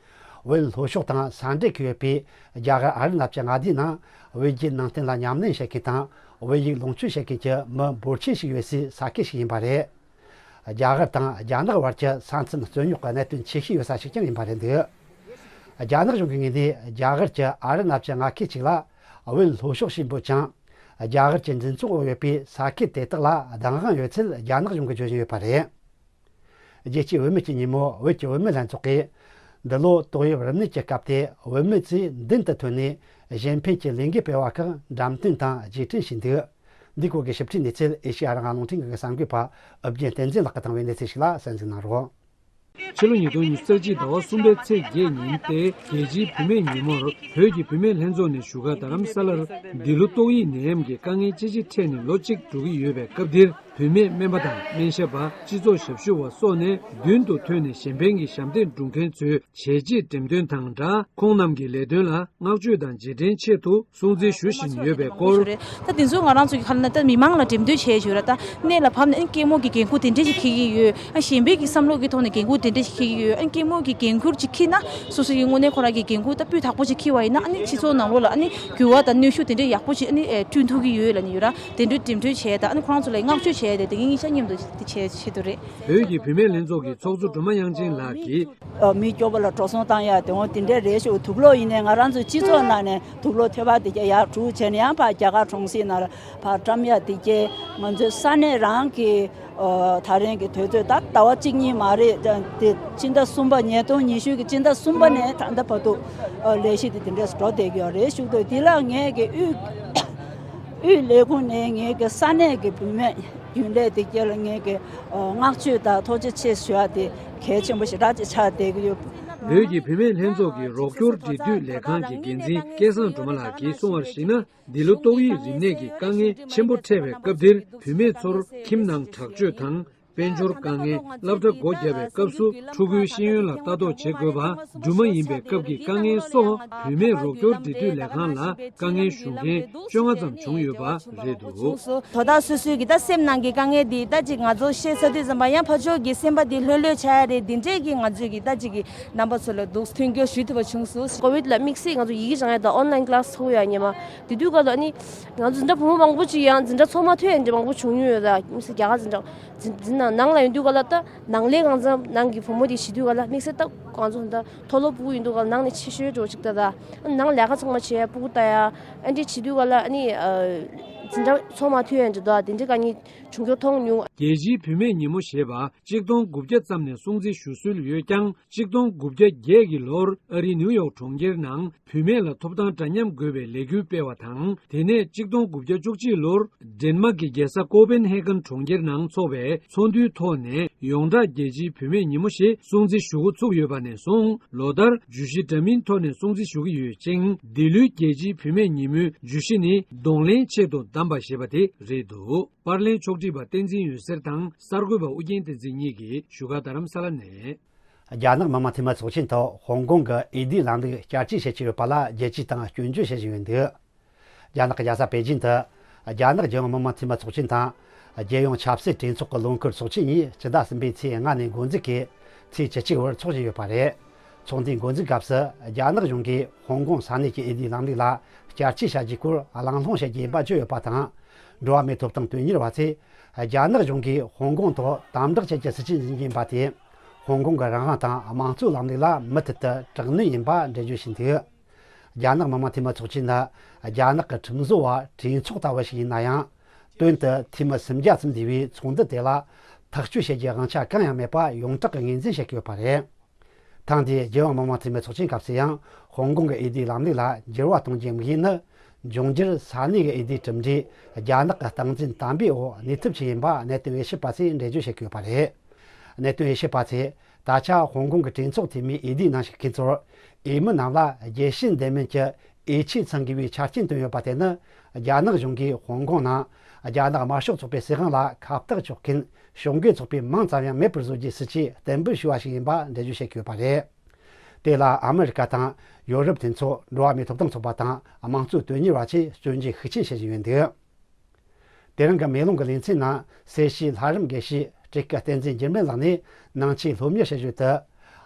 བོད་ལྷོ་ཕྱོགས་དང་ས་འབྲེལ་གྱི་ཡོད་པའི་རྒྱ་གར་ཨ་རི་མནའ་བཅད་མངའ་སྡེའི་ནང་བོད་བརྒྱུད་ནང་བསྟན་ལ་ཉམས་ལེན་བྱེད་མཁན་དང་བོད་ཡིག་ལོངས་སྤྱོད་བྱེད་མཁན་གྱི་མི་འབོར་ཆེན་ཞིག་ཡོད་སའི་ས་ཁུལ་ཞིག་ཡིན་པ་རེད། རྒྱ་གར་དང་རྒྱ་ནག་བར་གྱི་ས་མཚམས་རྩོད་རྙོག་གི་གནད་དོན་ཆེ་ཤོས་ཡོད་ས་ཞིག་ཀྱང་ཡིན་པ་རེད་འདུག། རྒྱ་ནག་གཞུང་གི་ངོས་ནས་རྒྱ་གར་གྱི་ཨ་རི་མནའ་བཅད་མངའ་ཁུལ་གཅིག་ལ་བོད་ལྷོ་ཕྱོགས་ཞེས་འབོད་ཅིང་། རྒྱ་གར་གྱི་འཛིན་སྐྱོང་འོག་ཡོད་པའི་ས་ཁུལ་དེ་དག་ལ་བདག་དབང་ཡོད་ཚུལ་རྒྱ་ནག་གཞུང་གིས་བརྗོད་བཞིན་ཡོད་པ་རེད། རྒྱལ་སྤྱིའི་བུད་མེད་ཀྱི་ཉིན་མོ་བོད་ཀྱི་བུད་མེད་ལྷན་ཚོགས་ཀྱིས། འདི་ལོ་ཏོག་དབྱིབས་རིམས་ནད་ཀྱི་སྐབས་དེ་བུད་མེད་ཚོས་མདུན་དུ་ཐོན་ནས་གཞན་ཕན་གྱི་ལས་འགུལ་སྤེལ་བ་ཁག་འགྲེམས་སྟོན་དང་རྗེས་དྲན་བྱས་འདུག་འདིའི་སྐོར་གྱི་ཞིབ་ཕྲའི་གནས་ཚུལ་ཨེ་ཤེ་ཡ་རང་དབང་རླུང་འཕྲིན་ཁང་གི་གསར་འགོད་པ་ཨུ་རྒྱན་བསྟན་འཛིན་ལགས་ཀྱིས་བཏང་བའི་གནས་ཚུལ་ཞིག་ལ་གསན་གཟིགས་གནང་རོགས། ཕྱི་ལོ་ཉིས་སྟོང་ཉི་ཤུ་རྩ་གཅིག་ཟླ་བ་གསུམ་པའི་ཚེས་བརྒྱད་ཉིན་ཏེ་རྒྱལ་སྤྱིའི་བུད་མེད་ཉིན་མོར་བོད་ཀྱི་བུད་མེད་ལྷན་ཚོགས་ནས་བཞུགས་སྒར་རྡ་རམ་ས་ལར་འདི་ལོ་ཏོག་དབྱིབས་ནད་ཡམས་ཀྱི་དཀའ་ངལ་ཅི་ཆེ་འཕྲད་ནས་ལོ་གཅིག་འགྲོ་གི་ཡོད་པའི་སྐབས་འདིར། བུད་མེད་སྨན་པ་དང་སྨན་ཞབས་པ། སྤྱི་ཚོགས་ཞབས་ཞུ་བ་སོགས་ནས་མདུན་དུ་ཐོན་ནས་གཞན་ཕན་གྱི་ཞབས་འདེགས་སྒྲུབ་མཁན་ཚོའི་བྱས་རྗེས་འགྲེམས་སྟོན་དང་སྦྲགས། ཁོང་རྣམས་ཀྱི་ལས་དོན་ལ་བསྔགས་བརྗོད་དང་རྗེས་དྲན་ཆེད་དུ་སྲུང་བརྩི་ཞུ་བཞིན་ཡོད་པའི་སྐོར། ད་དེ་ཚོ་ང་རང་ཚོ་གི་ཁ་ལ་ན་ད་མི་མང་ལ་འགྲེམས་སྟོན་བྱས་ཡོད་ར། ད་གནས་ལ་བབས་ནས་ཨ་ནི་སྐྱེ་དམན་གྱི་འགན་ཁུར་དེ་འདྲས་ཞིག་འཁྱེར་གྱི་ཡོད། ཨ་གཞན་ཕན་གྱི་བསམ་བློ་གི་ཐོག་ནས་འགན་ཁུར་དེ་འདྲས་ཞིག་འཁྱེར་གྱི་ཡོད། ཨ་སྐྱེ་དམན་གྱི་འགན་ཁུར་ཅིག་འཁྱེར་ན་སོ་སོ་ཡི་དངོས་གནས་ཁོ་རང་གི་འགན་ཁུར་ད་སྤུས་དག་པོ་ཅིག་འཁྱེར་བ་ཡིན་ན། ཨ་ནི་སྤྱི་ཚོགས་ནང་ལོགས་ལ་ཨ་ནི་འགྱུར་བ་དང་གནོན་ཤུགས་དེ་འདྲས་ཡག་པོ་ཅིག་ཨ་ནི་ཨེ་བསྐྲུན་ཐུབ་ཀྱི་ཡོད་ལབ་ནས་ཡོད་ར། དེ་འདྲའི་འགྲེམས་སྟོན་བྱས་དང་ཨ་ནི་ཁོ་རང་ཚོ་ལ་བསྔགས་བརྗོད་བྱས་ཏེ་དེ་གི་ཉིན་ཤས་མཉམ་དུ་དེ་བྱས་བྱེད་དུ་རེད། བོད་ཀྱི་བུད་མེད་ལྷན་ཚོགས་ཀྱི་ཚོགས་གཙོ་སྒྲོལ་མ་དབྱངས་ཅན་ལགས་ཀྱིས། མི་སྐྱོ་པོ་ལ་འགྲོ་སོང་བཏང་ཡ་དེ་འོང་དེ་འདྲའི་རེད་ཤོག་དུག་ལོག་ཡིན་ནའི་ང་རང་ཚོའི་སྤྱི་ཚོགས་ནང་ནས་དུག་ལོག་ཐོལ་པ་དེ་གྱ་ཡར་དྲུག་བྱས་ནས་ཡང་ཕར་རྒྱ་གར་གྲོང་གསེབ་ནང་ལ་ཕར་བཀྲམ་ཡ་དེ་གྱ་ང་ཚོའི་ས་གནས་རང་གི་ད་རིང་གི་དུས་ཚོད་ད་ཟླ་བ་གཅིག་གཉིས་མ་རེད། དེ་སྤྱི་ཟླ་གསུམ་པ་ཉིས་སྟོང་ཉི་ཤུ་གི་སྤྱི་ཟླ་གསུམ་པ་ནས་ད་ལྟ་བར་དུ་ལས་གཞི་དེ་དེ་འདྲས་འགྲོ་བསྡད་ཀྱི་ཡོད་རེད་ཤོག་དུས་དེ་ལ་ངས་གི་དབུས་དབུས་ལས་ཁུངས་ནས་ངས་གི་ས་གནས་གི་བུད་མེད་རྒྱུན་ལས་དེ་གྱ་ལ་ངས་གི་བསྔགས་བརྗོད་དང་ཐུགས་རྗེ་ཆེ་ཞུ་ཡ་དེ་གལ་ཆེན་པོ་ཞེ་དྲག་ཅིག་ཆགས་བསྡད་ཀྱི་ཡོད། བོད་ཀྱི་བུད་མེད་ལྷན་ཚོགས་ཀྱི་རོགས་སྐྱོར་འབྲེལ་མཐུད་ལས་ཁང་གི་འགན་འཛིན་སྐལ་བཟང་སྒྲོལ་མ་ལགས་ཀྱིས་གསུངས་པར་གཞིགས་ན། འདི་ལོ་ཏོག་དབྱིབས་རིམས་ནད་ཀྱི་དཀའ་ངལ་ཆེན་པོ་འཕྲད་པའི་སྐབས་འདིར་བུད་མེད་ཚོར་ཁྱིམ་ནང་དྲག་སྤྱོད་དང་། དཔལ་འབྱོར་དཀའ་ངལ། སློབ་གྲྭ་སྒོ་བརྒྱབ་པའི་སྐབས་སུ་ཕྲུ་གུའི་ཤེས་ཡོན་ལ་ལྟ་རྟོག་བྱེད་དགོས་པ། སྦྲུམ་མ་ཡིན་པའི་སྐབས་ཀྱི་དཀའ་ངལ་སོགས་བུད་མེད་རོགས་སྐྱོར་འབྲེལ་མཐུད་ལས་ཁང་ལ་དཀའ་ངལ་ཞུ་མཁན་བཅོ་ལྔ་ཙམ་བྱུང་ཡོད་པ་རེད་འདུག་དོ་བདག་སོ་སོའི་གི་ད་སེམས་ནང་གི་དཀའ་ངལ་འདི་ད་ཅིག་ང་ཚོ་བཤད་ཚར་དུས་ཙམ་པ་ཡང་ཕར་ཕྱོགས་ཀྱི་སེམས་པ་འདི་ལྷོད་ལྷོད་ཆགས་ཡ་རེད། འདི་འདྲས་ཀྱི་ང་ཚོས་གི་ད་ཅིག་གི་རྣམ་པ་ཚོ་ལ་འདུག་མཐུན་འགྱུར་ཞུ་ཐུབ་པ་བྱུང་སོང་། ཀོ་བིད་ལ་དམིགས་བསལ་ང་ཚོ་ཡི་གེ་སྦྱང་ཡ་དང་ཨོན་ལན་ཀླ་སི་ཚོགས་ཡ་ཉེ་མ་དེ་དུས་སྐབས་ལ་ནི་ང་ཚོ་འཛིན་གྲྭ་བུ་མོ་མང་པོ་ཅིག་ཡང་འཛིན་གྲྭ་ཚོགས་མ་ཐུབ་ཡ་འདྲ་མང་པོ་བྱུང་མྱོང་ཡོད། ད་དམིགས་བསལ་རྒྱ་གར་འཛིན་གྲྭ་འཛིན་འཛིན་ནང་ནང་ལ་ཡོང་དུས་སྐབས་ལ་ད་ནང་ལས་གང་འཚམ་ནང་གི་བུ་མོ་དེ་བྱེད་དུས་སྐབས་ལ་དམིགས་བསལ་ད་ང་ཚོ་ད་མཐོ་སློབ་ཕྲུ་གུ་ཡིན་དུས་སྐབས་ལ་ནང་ནས་ཆེ་ཤོས་འགྲོ་ཅིག་ད་ད་ནང་ལས་ཀ་ཚང་མ་བྱེད་ཡ་ཕྲུ་གུ་ལྟ་ཡ་ཨ་འདྲས་བྱེད་དུས་སྐབས་ལ་ཨ་ནི་འཛིན་གྲྭ་ཚོགས་མ་ཐུབ་ཡ་འདྲ་ད་དེ་འདྲས་དཀའ་ངལ་བྱུང་མྱོང་མཐོང་མྱོང་། རྒྱལ་སྤྱིའི་བུད་མེད་ཉིན་མོ་ཞེས་པ་གཅིག་སྟོང་དགུ་བརྒྱ་ཙམ་ནས་སྲུང་བརྩི་ཞུ་སྲོལ་ཡོད་ཀྱང་། གཅིག་སྟོང་དགུ་བརྒྱ་བརྒྱད་ཀྱི་ལོར་ཨ་རིའི་ནིའུ་ཡོག་གྲོང་ཁྱེར་ནང་བུད་མེད་ལ་ཐོབ་ཐང་འདྲ་མཉམ་དགོས་པའི་ལས་འགུལ་སྤེལ་བ་དང་། དེ་ནས་གཅིག་སྟོང་དགུ་བརྒྱ་བཅུ་གཅིག་ལོར་ཌེན་མཱག་གི་རྒྱལ་ས་ཀོ་པེན་ཧེ་གྷན་གྲོང་ཁྱེར་ནང་འཚོགས་པའི་ཚོགས་འདུའི་ཐོག་ནས་ཡོངས་གྲགས་རྒྱལ་སྤྱིའི་བུད་མེད་ཉིན་མོ་ཞེས་སྲུང་བརྩི་ཞུ་འགོ་ཚུགས་ཡོད་པ་ནས་བཟུང་། ལོ་ལྟར་བརྗོད་གཞི་འདྲ་མིན་ཐོག་ནས་སྲུང་བརྩི་ཞུ་གི་ཡོད་ཅིང་། འདི་ལོའི་རྒྱལ་སྤྱིའི་བུད་མེད་ཉིན་མོའི་བརྗོད་གཞི་ནི་གདོང་ལེན་ཆེད་དུ་བདམས་པ་ཞེས་པ་དེ་རེད་འདུག་པར་ལེན་ཕྱོགས་སྒྲིག་པ་བསྟན་འཛིན་འོད་ཟེར་དང་གསར་འགོད་པ་ཨུ་རྒྱན་བསྟན་འཛིན་གཉིས་ཀྱིས་བཞུགས་སྒར་རྡ་རམ་ས་ལ་ནས། རྒྱ་ནག་མི་དམངས་འཐུས་མི་ཚོགས་ཆེན་ཐོག་ཧོང་ཀོང་གི་འོས་བསྡུའི་ལམ་ལུགས་བསྐྱར་བཅོས་བྱེད་ཀྱི་ཡོད་པ་ལ་རྒྱལ་སྤྱིའི་སྟེང་སྐྱོན་བརྗོད་བྱེད་བཞིན་ཡོད་འདུག་རྒྱ་ནག་གི་རྒྱལ་ས་པེ་ཅིན་དུ་རྒྱ་ནག་རྒྱལ་ཡོངས་མི་དམངས་འཐུས་མི་ཚོགས་ཆེན་དང་། རྒྱལ་ཡོངས་ཆབ་སྲིད་གྲོས་ཚོགས་ཀྱི་ལོ་འཁོར་ཚོགས་ཆེན་གཉིས་སྤྱི་ཟླ་གསུམ་པའི་ཚེས་ལྔ་ནས་འགོ་འཛུགས་ཀྱིས་ཚེས་བཅུ་གཅིག་བར་འཚོགས་བཞིན་ཡོད་པ་རེད། ཚོགས་འདུའི་འགོ་འཛུགས་སྐབས་སུ་རྒྱ་ནག་གཞུང་གིས་ཧོང་ཀོང་ས་གནས་ཀྱི་འོས་བསྡུའི་ལམ་ལུགས་ལ་བསྐྱར་བཅོས་བྱ་རྒྱུའི་སྐོར་གླེང་སློང་བྱེད་རྒྱུ་ཡིན་པ་བརྗོད་ཡོད་པ་དང་། འགྲོ་བ་མིའི་ཐོབ་ཐང་དོན་གཉེར་བ་ཚོས་རྒྱ་ནག་གཞུང་གིས་ཧོང་ཀོང་ཐོག་དམ་དྲག་བྱེད་ཀྱི་སྲིད་བྱུས་འཛིན་གྱི་ཡིན་པ་དེས། ཧོང་ཀོང་གི་རང་དབང་དང་དམངས་གཙོའི་ལམ་ལུགས་ལ་མུ་མཐུད་དུ་དྲག་གནོན་ཡིན་པ་འགྲེལ་བརྗོད་བྱས་འདུག་རྒྱ་ནག་མི་དམངས་འཐུས་མི་ཚོགས་ཆེན་ནི་རྒྱ་ནག་གི་ཁྲིམས་བཟོ་བ་གྲོས་ཚོགས་ལྟ་བུ་ཞིག་ཡིན་ན་ཡང་། དོན་དུ་འཐུས་མི་སུམ་བརྒྱ་ཙམ་འདུས་པའི་ཚོགས་འདུ་དེ་ལ་ཐག་གཅོད་བྱེད་རྒྱུའི་དབང་ཆ་གང་ཡང་མེད་པ་ཡོངས་གྲགས་ཀྱིས་ངོས་འཛིན་བྱེད་ཀྱི་ཡོད་པ་རེད། ཐེངས་འདིའི་རྒྱལ་ཡོངས་མི་དམངས་འཐུས་མི་ཚོགས་ཆེན་སྐབས་སུ་ཡང་ཧོང་ཀོང་གི་འོས་བསྡུའི་ལམ་ལུགས་ལ་འགྱུར་བ་གཏོང་རྒྱུའི་དམིགས་ཡུལ་ནི། འབྱུང་འགྱུར་ས་གནས་ཀྱི་འོས་བསྡུའི་གྲུབ་འབྲས་རྒྱ་ནག་གི་སྟངས་འཛིན་དམ་པའི་འོག་གནས་ཐབས་ཤིག་ཡིན་པ་གནད་དོན་དབྱེ་ཞིབ་པ་ཚོས་འགྲེལ་བརྗོད་བྱེད་ཀྱི་ཡོད་པ་རེད། གནད་དོན་དབྱེ་ཞིབ་པ་ཚོས་ད་ཆ་ཧོང་ཀོང་གི་གྲོས་ཚོགས་འཐུས་མིའི་འོས་བསྡུའི་ནང་ཞུགས་མཁན་ཚོར་འོས་མི་རྣམས་ལ་རྒྱལ་ཕྱི་འདེམས་མིན་གྱི་འོས་ཆོས་འཚང་དགོས་པའི་ཆ་རྐྱེན་བཏོན་ཡོད་པ་དེ་ནི། རྒྱ་ནག་གཞུང་གིས་ཧོང་ཀོང་ནང་རྒྱ་ནག་དམར་ཤོག་ཚོགས་པའི་སྲིད་དབང་ལ་ཁ་གཏད་གཅོག་མཁན་ཕྱོགས་འགལ་ཚོགས་པ་མང་ཙམ་ཡང་མེད་པར་བཟོ་རྒྱུའི་སྲིད་ཇུས་གཏན་འབེབས་ཞུས་པ་ཞིག་ཡིན་པ་འགྲེལ་བརྗོད་བྱེད་ཀྱི་ཡོད་པ་རེད། དེ་ལ་ཨ་མི་རི་ཀ་དང་ཡོ་རོབ་མཐུན་ཚོགས། འགྲོ་བ་མིའི་ཐོབ་ཐང་ཚོགས་པ་དང་དམངས་གཙོ་དོན་གཉེར་བ་ཚོས་སྐྱོན་བརྗོད་ཤུགས་ཆེན་བྱེད་བཞིན་ཡོད་འདུག་དེ་རིང་གི་མེ་ལོང་གི་ལེ་ཚན་ནང་གསལ་བྱེད་ལྷ་རམས་དགེ་བཤེས་སྤྲུལ་སྐུ་བསྟན་འཛིན་འགྱུར་མེད་ལགས་ནས་ནང་ཆོས་སློབ་གཉེར་བྱེད་ཞོར་དུ།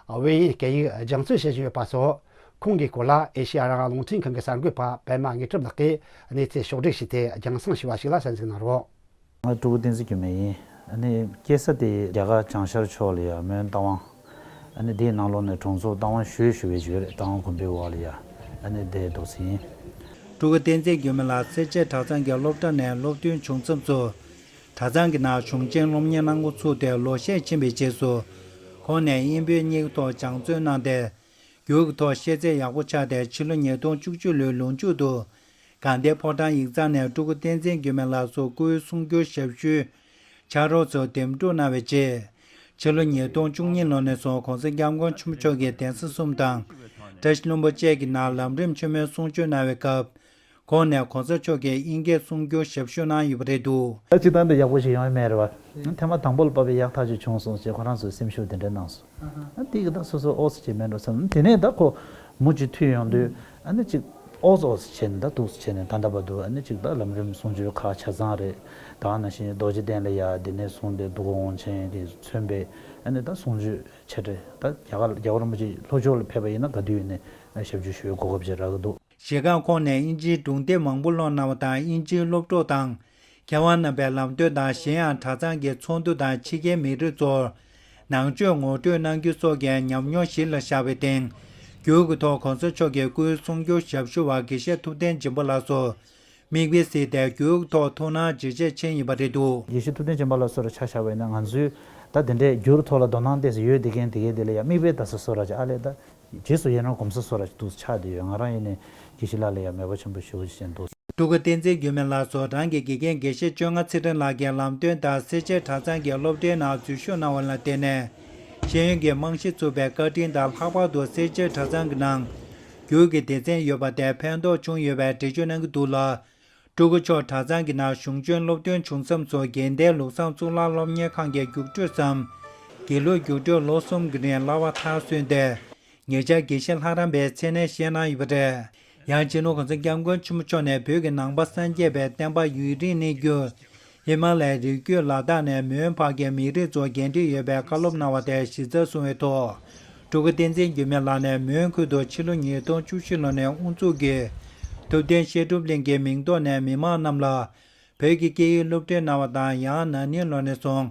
བོད་ཡིག་སྐད་ཡིག་སྦྱང་བརྩོན་བྱེད་བཞིན་ཡོད་པ་སོགས། ཁོང་གི་སྐོར་ལ་ཨེ་ཤེ་ཡ་རང་དབང་རླུང་འཕྲིན་ཁང་གི་གསར་འགོད་པ་པད་མ་དངོས་གྲུབ་ལགས་ཀྱིས་གནས་ཚུལ་ཕྱོགས་བསྒྲིགས་བྱས་ཏེ་རྒྱང་སྲིང་ཞུས་པ་ཞིག་ལ་གསན་གཟིགས་གནང་རོགས། ང་སྤྲུལ་སྐུ་བསྟན་འཛིན་འགྱུར་མེད་ཡིན། ཨ་ནི་སྐྱེས་ས་དེ་རྒྱ་གར་བྱང་ཤར་ཕྱོགས་ལ་ཡ་མོན་རྟ་དབང་། ཨ་ནི་དེའི་ནང་ལོགས་ནས་གྲོང་ཚོ་རྟ་དབང་ཞོལ་ཞུ་བའི་ཞོལ་རེད། རྟ་དབང་དགོན་པའི་འོག་ལ་ཡ། ཨ་ནི་བསྡད་འདུག་ཟིན། སྤྲུལ་སྐུ་བསྟན་འཛིན་འགྱུར་མེད་ལགས་སེར་བྱེས་གྲྭ་ཚང་གི་སློབ་གྲྭ་ནས་སློབ་ཐོན་བྱུང་མཚམས་སུ། གྲྭ་ཚང་གི་ནང་གཞུང་ཆེན་སློབ་གཉེར་གནང་འགོ་ཚུགས་ཏེ་ལོ་ཤས་ཕྱིན་པའི་རྗེས་སུ། ཁོང་ནས་དབྱིན་བོད་གཉིས་ཀྱི་ཐོག་སྦྱང་བརྩོན་གནང་སྟེ། བསྒྱུར་གྱི་ཐོག་ཤེས་ཚད་ཡག་པོ་ཆགས་ཏེ་ཕྱི་ལོ་ཉིས་སྟོང་བཅུ་གཅིག་ལོའི་ལོ་མཇུག་ཏུ་དགའ་ལྡན་ཕོ་བྲང་ཡིག་ཚང་ནས་སྤྲུལ་སྐུ་བསྟན་འཛིན་འགྱུར་མེད་ལགས་སུ་སྐུའི་གསུང་སྒྱུར་ཞབས་ཞུའི་ཕྱག་རོགས་ཚོར་འདེམས་སྒྲུག་གནང་བའི་རྗེས། ཕྱི་ལོ་ཉིས་སྟོང་བཅུ་གཉིས་ལོ་ནས་བཟུང་གོང་ས་སྐྱབས་མགོན་ཆེན་པོ་མཆོག་གིས་གདན་ས་གསུམ་དང་བཀྲ་ཤིས་ལྷུན་པོ་བཅས་ཀྱི་ནང་ལམ་རིམ་ཆེན་མོའི་གསུང་ཆོས་གནང་བའི་སྐབས། ཁོང་ནས་གོང་ས་མཆོག་གིས་དབྱིན་སྐད་གསུང་སྒྱུར་ཞབས་ཞུ་གནང་ཡོད་པ་རེད་འདུག། ཨ་སྤྱིར་བཏང་དུ་ཡག་པོ་ཞིག་ཡོང་ཡ་མེད་རེད་བ། ཐེངས་མ་དང་པོ་ལ་བབས་པའི་ཡག་ཐག་ཆོད་བྱུང་སོང་ཞེས་ཁོ་རང་ཚོས་སེམས་ཤུགས་དེ་འདྲ་གནང་སོང་། ཨ་དེ་གི་ད་སོ་སོ་ཨོ་ཙི་བྱེད་མེད་འགྲོ་བསམ། དེ་ནས་ད་ཁོ་མུ་མཐུད་ཡོང་དུས་ཨ་ནི་ཅིག་ཨོ་ཙི་ཨོ་ཙི་བྱས་ནས་ད་འདུག་སེ་བྱས་ནས་ད་ལྟ་བར་དུ་ཨ་ནི་ཅིག་ད་ལམ་རིམ་གསུང་ཆོས་ཁག་ཆ་ཚང་རེད། ད་ག་ནང་བཞིན་རྡོ་རྗེ་གདན་ལ་ཡ་དེ་ནས་བཟུང་སྟེ་འདུ་ཁང་དབང་ཆེན་གྱིས་མཚོན་པའི་ཨ་ནི་ད་གསུང་ཆོས་ཆེ་གྲས་ད་རྒྱ་གར་རྒྱལ་བ་རིན་པོ་ཆེ་ལྷོ་ཕྱོགས་ལ་ཕེབས་པ་ཡིན་ན་ག་དུས་ཡིན་ནའི་ཞབས་ཕྱི་ཞུ་བའི་གོ་སྐབས་ཅིག་རག་གི་འདུག། གཞི་རྐང་ཁོངས་ནས་དབྱིན་ཇིའི་སྒྲུང་དེབ་མང་པོ་ཀློག་གནང་བ་དང་། དབྱིན་ཇིའི་སློབ་ཕྲུག་དང་མཁས་དབང་རྣམ་པའི་ལམ་སྟོན་དང་། གཞན་ཡང་གྲྭ་ཚང་གི་ཚོགས་འདུ་དང་ཕྱི་རྒྱལ་མི་རིགས་ཚོར་ནང་ཆོས་ངོ་སྤྲོད་གནང་རྒྱུ་སོགས་ཀྱི་ཉམས་མྱོང་གཞི་ལ་བཞག་པའི་སྟེང་། བསྒྱུར་གྱི་ཐོག་གོང་ས་མཆོག་གི་སྐུའི་གསུང་སྒྱུར་ཞབས་ཞུ་བ་དགེ་བཤེས་ཐུབ་བསྟན་སྦྱིན་པ་ལགས་སུ་མིག་དཔེ་གཟིགས་ཏེ་བསྒྱུར་གྱི་ཐོག་ཐུགས་སྣང་ཇེ་ཆེར་ཕྱིན་ཡོད་པ་རེད་འདུག། དགེ་བཤེས་ཐུབ་བསྟན་སྦྱིན་པ་ལགས་སོགས་ལ་ཆ་བཞག་པ་ཡིན་ན་ང་ཚོའི་ད་དེ་འདྲའི་བསྒྱུར་ཐོག་ལ་དོ་སྣང་ཏོག་ཙམ་ཡོད་བསྡད་མཁན་དེ་གའི་དེ་ལ་ཡང་མིག་དཔེ་ལྟ་ས་བཟོ་འདྲ་ཅིག་ཨ་ལས་ད། རྗེས་སུ་ཡི་རང་སྒོམ་ས་བཟོ་འདྲ་ཅིག་ཏོག་ཙམ་ཆགས་བསྡད་ཡོད། ང་རང་ཡིན་ནའི་དགེ་བཤེས་ལགས་ལ་ཡང་མོས་པ་ཆེན་པོ་ཞེ་པོ་ཅིག་བྱས་འདུག། སྤྲུལ་སྐུ་བསྟན་འཛིན་འགྱུར་མེད་ལགས་སུ་རང་གི་དགེ་རྒན་དགེ་བཤེས་བཅོ་ལྔ་ཚེ་རིང་ལགས་ཀྱི་ལམ་སྟོན་དང་སེར་བྱེས་གྲྭ་ཚང་གི་སློབ་གྲྭའི་ནང་འཛུལ་ཞུགས་གནང་བ་ལ་བརྟེན་ནས། ཤེས་ཡོན་གྱི་རྨང་གཞི་བཙུགས་པའི་བཀའ་དྲིན་དང་། ལྷག་པར་དུ་སེར་བྱེས་གྲྭ་ཚང་གི་ནང་བསྒྱུར་གྱི་སྡེ་ཚན་ཡོད་པ་དེ་ཕན་ཐོགས་བྱུང་ཡོད་པའི་འགྲེལ་བརྗོད་གནང་གི་འདུག་ལ། སྤྲུལ་སྐུ་མཆོག་གྲྭ་ཚང་གི་ནང་གཞུང་ཆེན་སློབ་ཐོན་བྱུང་མཚམས་སུ་དགེ་ལྡན་ལུགས་བཟང་གཙུག་ལག་སློབ་གཉེར་ཁང་གི་རྒྱུགས་སྤྲོད་སམ། དགེ་ལུགས་རྒྱུགས་སྤྲོད་ལོ་གསུམ་གྱི་རིང་བསླབ་པ་མཐར་སོན་ཏེ། ཉེ་ཆར་དགེ་བཤེས་ལྷ་རམས་པའི་མཚན་གནས་བཞེས་གནང་ཡོད་པ་རེད། ཡང་སྤྱི་ནོར་གོང་ས་སྐྱབས་མགོན་ཆེན་པོ་མཆོག་ནས་བོད་ཀྱི་ནང་པ་སངས་རྒྱས་པའི་བསྟན་པ་ཡུན་རིང་གནས་རྒྱུར། ཧི་མ་ལའི་རི་རྒྱུད་ལ་དྭགས་ནས་མོན་བར་གྱི་མི་རིགས་ཚོར་འགན་འཁྲི་ཡོད་པའི་བཀའ་སློབ་གནང་བ་དེ་གཞི་རྩར་བཟུང་བའི་ཐོག། སྤྲུལ་སྐུ་བསྟན་འཛིན་འགྱུར་མེད་ལགས་ནས་མོན་ཁུལ་དུ་ཕྱི་ལོ་ཉིས་སྟོང་བཅུ་བཞི་ལོ་ནས་དབུ་འཛུགས་ཀྱིས་ཐུབ་བསྟན་བཤད་སྒྲུབ་གླིང་གི་མིང་ཐོག་ནས་མི་མང་རྣམས་ལ་བོད་ཀྱི་སྐད་ཡིག་སློབ་ཁྲིད་གནང་བ་དང་། ཡང་ན་ནིང་ལོ་ནས་བཟུང་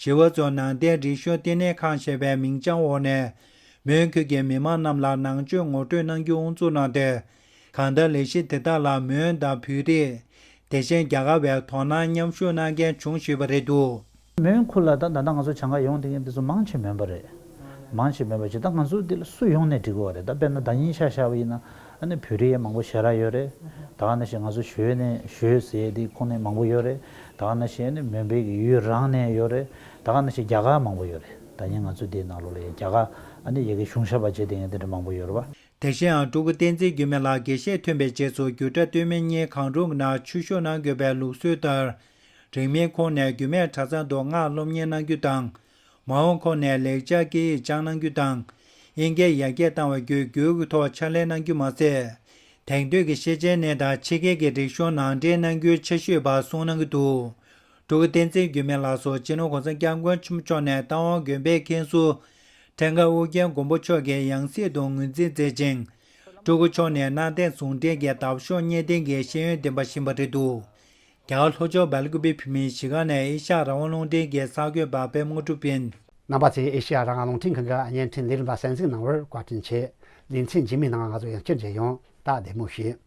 ཞི་བ་འཚོའི་ནང་བསྟན་རིག་གཞུང་བསྟི་གནས་ཁང་ཞེས་པའི་མིང་བྱང་འོག་ནས་མོན་ཁུལ་གྱི་མི་མང་རྣམས་ལ་ནང་ཆོས་ངོ་སྤྲོད་གནང་རྒྱུ་དབུ་འཛུགས་གནང་སྟེ། གང་ལྟར་ལས་གཞི་དེ་དག་ལ་མོན་དང་བོད་རིགས། དེ་བཞིན་རྒྱ་གར་བས་དོ་སྣང་མཉམ་ཞུགས་གནང་མཁན་བྱུང་ཡོད་པ་རེད་འདུག། མོན་ཁུལ་ལ་ད་ད་ལྟ་ང་ཚོ་བྱང་ཁ་ཡོང་བསྡད་མཁན་དེ་ཚོ་མང་ཆེ་མོན་པ་རེད། མང་ཆེ་མོན་པ་ཅིག་ད་ང་ཚོ་འདི་ལ་སུ་ཡོང་ནས་འགྲིག་གི་རེད། ད་དཔེར་ན་ཟླ་ཉིན་ཆ་བཞག་པ་ཡིན་ན་ཨ་ནི་བོད་རིགས་མང་པོ་ཞེ་དྲག་ཡོད་རེད། ད་ག་ནང་བཞིན་ང་ཚོ་ཞོལ་ནས་ཞོལ་ཟེར་དེ་ཁོངས་ནས་མང་པོ་ཡོད་རེད། ད་ག་ནང་བཞིན་ཨ་ནི་མོན་པའི་གི་ཡུལ་རང་ནས་ཡོད་རེད། ད་ག་ནང་བཞིན་རྒྱ་གར་མང་པོ་ཡོད་རེད། ད་ཉིན་ང་ཚོ་འདིའི་ནང་ལོགས་ལ་ཡ་རྒྱ་གར་ཨ་ནི་ཡ་གི་གཞུང་ཞབས་པ་བྱེད་བསྡད་མཁན་དེ་འདྲ་མང་པོ་ཡོད་རེད་བ། དེ་བཞིན་ཡང་སྤྲུལ་སྐུ་བསྟན་འཛིན་འགྱུར་མེད་ལགས་དགེ་བཤེས་ཐོན་པའི་རྗེས་སུ་རྒྱུད་གྲྭ་སྟོད་སྨད་གཉིས་གང་རུང་གི་ནང་ཆོས་ཞུགས་གནང་དགོས་པའི་ལུགས་སྲོལ་ལྟར། རིང་མིན་ཁོངས་ནས་རྒྱུད་སྨད་གྲྭ་ཚང་དུ་སྔགས་སློབ་གཉེར་གནང་རྒྱུ་དང་། མ་འོངས་ཁོངས་ནས་ལེགས་སྦྱར་སྐད་ཡིག་སྦྱང་གནང་རྒྱུ་དང་། དབྱིན་སྐད་ཡར་རྒྱས་བཏང་བའི་བརྒྱུད་བསྒྱུར་གྱི་ཐོག་ཕྱག་ལས་གནང་རྒྱུ་མ་ཟད། དེང་དུས་ཀྱི་ཤེས་བྱའི་གནས་དང་ཕྱི་རྒྱལ་གྱི་རིག་གཞུང་ནང་འདྲེན་གནང་རྒྱུའི་འཆར་གཞི་ཡོད་པ་གསུངས་གནང་གི་འདུག། སྤྲུལ་སྐུ་བསྟན་འཛིན་འགྱུར་མེད་ལགས་སུ་སྤྱི་ནོར་གོང་ས་སྐྱབས་མགོན་ཆེན་པོ་མཆོག་ནས་རྟ་དབང་དགོན་པའི་མཁན་ཟུར་ཁྲེང་ཀ་ཨོ་རྒྱན་མགོན་པོ་མཆོག་གི་ཡང་སྲིད་དུ་ངོས་འཛིན་མཛད་ཅིང་། སྤྲུལ་སྐུ་མཆོག་ནས་གནང་སྟེགས་ཟུང་འབྲེལ་གྱི་འདབ་གཤོག་བརྙན་ལྡན་གྱི་ཤེས་ཡོན་འདེམས་པ་ཞིག་ཡིན་པ་རེད་འདུག། རྒྱ་གར་ལྷོ་ཕྱོགས་སྦེལ་ཀུ་པེ་བོད་མིའི་གཞིས་ཁང་ནས་ཨེ་ཤ་ཡ་རང་དབང་རླུང་འཕྲིན་གྱི་གསར་འགོད་པ་པད་མ་དངོས་གྲུབ་ཡིན། རྣམ་པ་ཚོས་ཨེ་ཤ་ཡ་རང་དབང་རླུང་འཕྲིན་ཁང་གི་བརྙན་འཕྲིན་ལས་རིམ་ལ་གསན་གཟིགས་གནང་བར་བཀའ་དྲིན་ཆེ། ལེ་ཚན་རྗེས་མའི་ནང་ང་ཚོ་ཡང་བསྐྱར་མཇལ་ཡོང་། ད་བདེ་མོ་བྱོས།